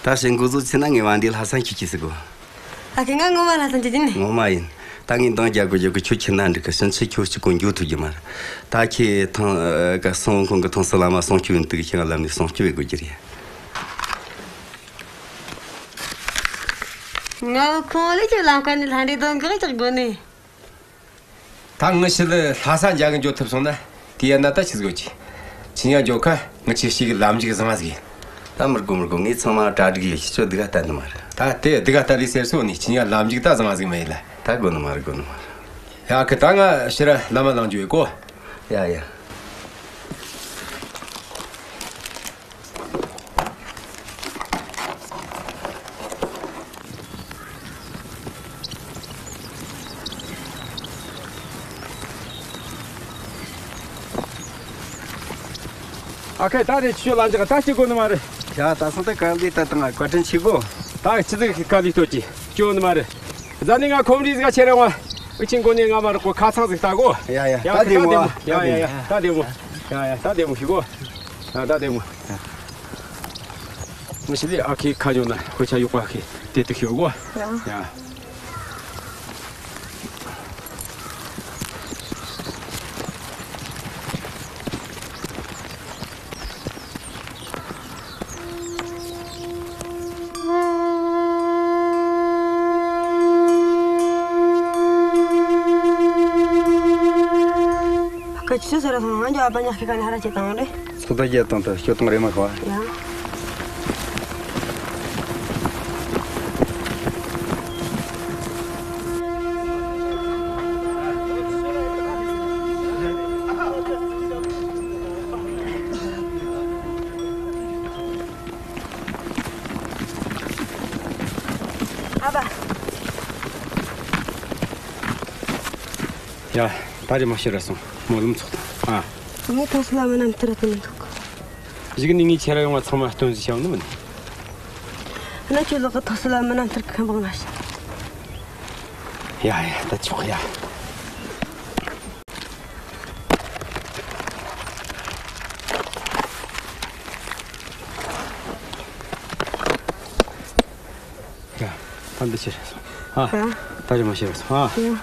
ད་ཞེན་གོ་ཟོ་ཆེ་ན་ངས་བ་འདི་ལྷ་ས་འཁྱུད་ཁྱི་ཟིག་གོ། ཨ་ཁུ་ང་ངོ་མ་ལྷ་ས་འཁྱུད་ཀྱི་ནི། ངོ་མ་ཡིན། ད་ངས་འདང་རྒྱག་དགོས་རྒྱུ་གི་ཁྱོད་ཁྱི་ན་འགྲིག་གི་ཕྱིན་ཆད་ཁྱོད་གཅིག་གོ་འགྱོ་ཐུབ་རྒྱུ་མ་རེད། ད་ཁྱེད་ཐང་ག་སོང་ཁོང་གི་ཐང་སི་བླ་མ་སྲུང་སྐྱོབ་ཡིན་དུས་ཁྱེད་ང་ལམ་ནས་སྲུང་སྐྱོབ་ཡེ་དགོས་རྒྱུ་རེད། ང་ཁོང་ལས་ཀྱི་ལམ་ཁ་ནས་ལྷ་འདྲེ་དོན་གང་ཅག་དགོས་ནི། ད་ངི་ཕྱི་ལ་ལྷ་ས་འཇག་གི་འགྱོ་ཐུབ་སོང་ན་དེ་ཡ་ན་ད་ཆི་ཟིག་ཡོད་ཀྱི། ཁྱི་ཉ་འགྱོ་ཁ་ངི་ཆི་ཞིག་ལམ་འཇིག་བཟང་ཟིག་ཡིན། ད་མི་དགོ་མི་དགོ། ངས་ཚང་མ་གྲ་སྒྲིག་ཡོད་ཀྱི། ཁྱོད་སྡུག་ག་གཏན་ནི་མ་རེད། ད་དེ་སྡུག་ག་གཏན་ལི་ཟེར་སོ་ནི་ཁྱི་ཉ་ལམ་འཇིག་ད་བཟང་ཟིག་མ་ཡིན་ལ། ད་དགོ་ནི་མ་རེད་དགོ་ནི་མ་རེད། ཡ་ཁི་ད་ང་ཕྱིར་བླ་མ་ལང་རྒྱུ་ཡོད་གོ། ཡ་ཡ། ཨ་ཁེ། ད་རེ་ཆུ་ལ་འཇག་ད་ཅི་གོ་ནི་མ་རེད། ཡ། ད་སོང་ད་ག་ལི་ད་དང་བཀའ་དྲིན་ཆེ་གོ། ད་ཆི་ཟིག་ག་ལི་ལྟོས་ཀྱི་སྐྱོ་ནི་མ་རེད། ཟ་ནི་ང་ཁོམ་རི་ཟིག་ཆེ་རེ་བ། ཨུ་ཆིན་གོ་ནི་ང་མ་རེད་གོ། ཁ་ཚང་ཟིག་ལྟ་གོ། ཡ་ཡ། ཡ། ད་ད་བདེ་མོ། ཡ་ཡ་ཡ། ད་བདེ་མོ། ཡ་ཡ། ད་བདེ་མོ་ཤི་གོ། ཡ། ད་བདེ་མོ། མ་ཤི་ལི་ཨ་ཁེ་ཁ་ཉོ་ན་ཁོ་ཆ་ཡོད་པ་ཁེ་དེ་དུ་ཤི་གོ། ཡ། ཡ། ཁ་ཆུ་ཟེར་ར་སོང་། ང་འཇོ་ཨ་པ་ཉག་གི་ཀ་ནས་ཧ་ར་ཅེ་བཏང་རེད། ཚོགས་ད་རྒྱལ་དང་དུ་སྐྱོ་གཏོང་རེ་མ་ཁ་བ། ཡ། ཨ་ཕ། ཡ། ད་རེ་མ་ཤི་ར་སོང་། སྨོན་ལམ་ཚོགས་དང་། ཨ། ངས་ཐོག་སུ་ལ་མི་རྣམས་ཐུར་དུ་མི་འདུག་གཞིག་ནི་ངས་ཁྱེད་ར་ཡོང་བ་ཚང་མ་སྟོན་ཟིག་བྱ་ནི་མིན། ན་ཁྱོད་ལག་གི་ཐོག་སུ་ལ་མི་རྣམས་ཐུར་གི་ཁམས་བག་ན་ཤི། ཡ་ཡ། ད་ཆོག་ཡ། ཡ། ད་འདི་ཕྱིར། ཨ། ཡ། ད་རེ་མ་ཕྱིར་སོང་། ཨ། ཡ།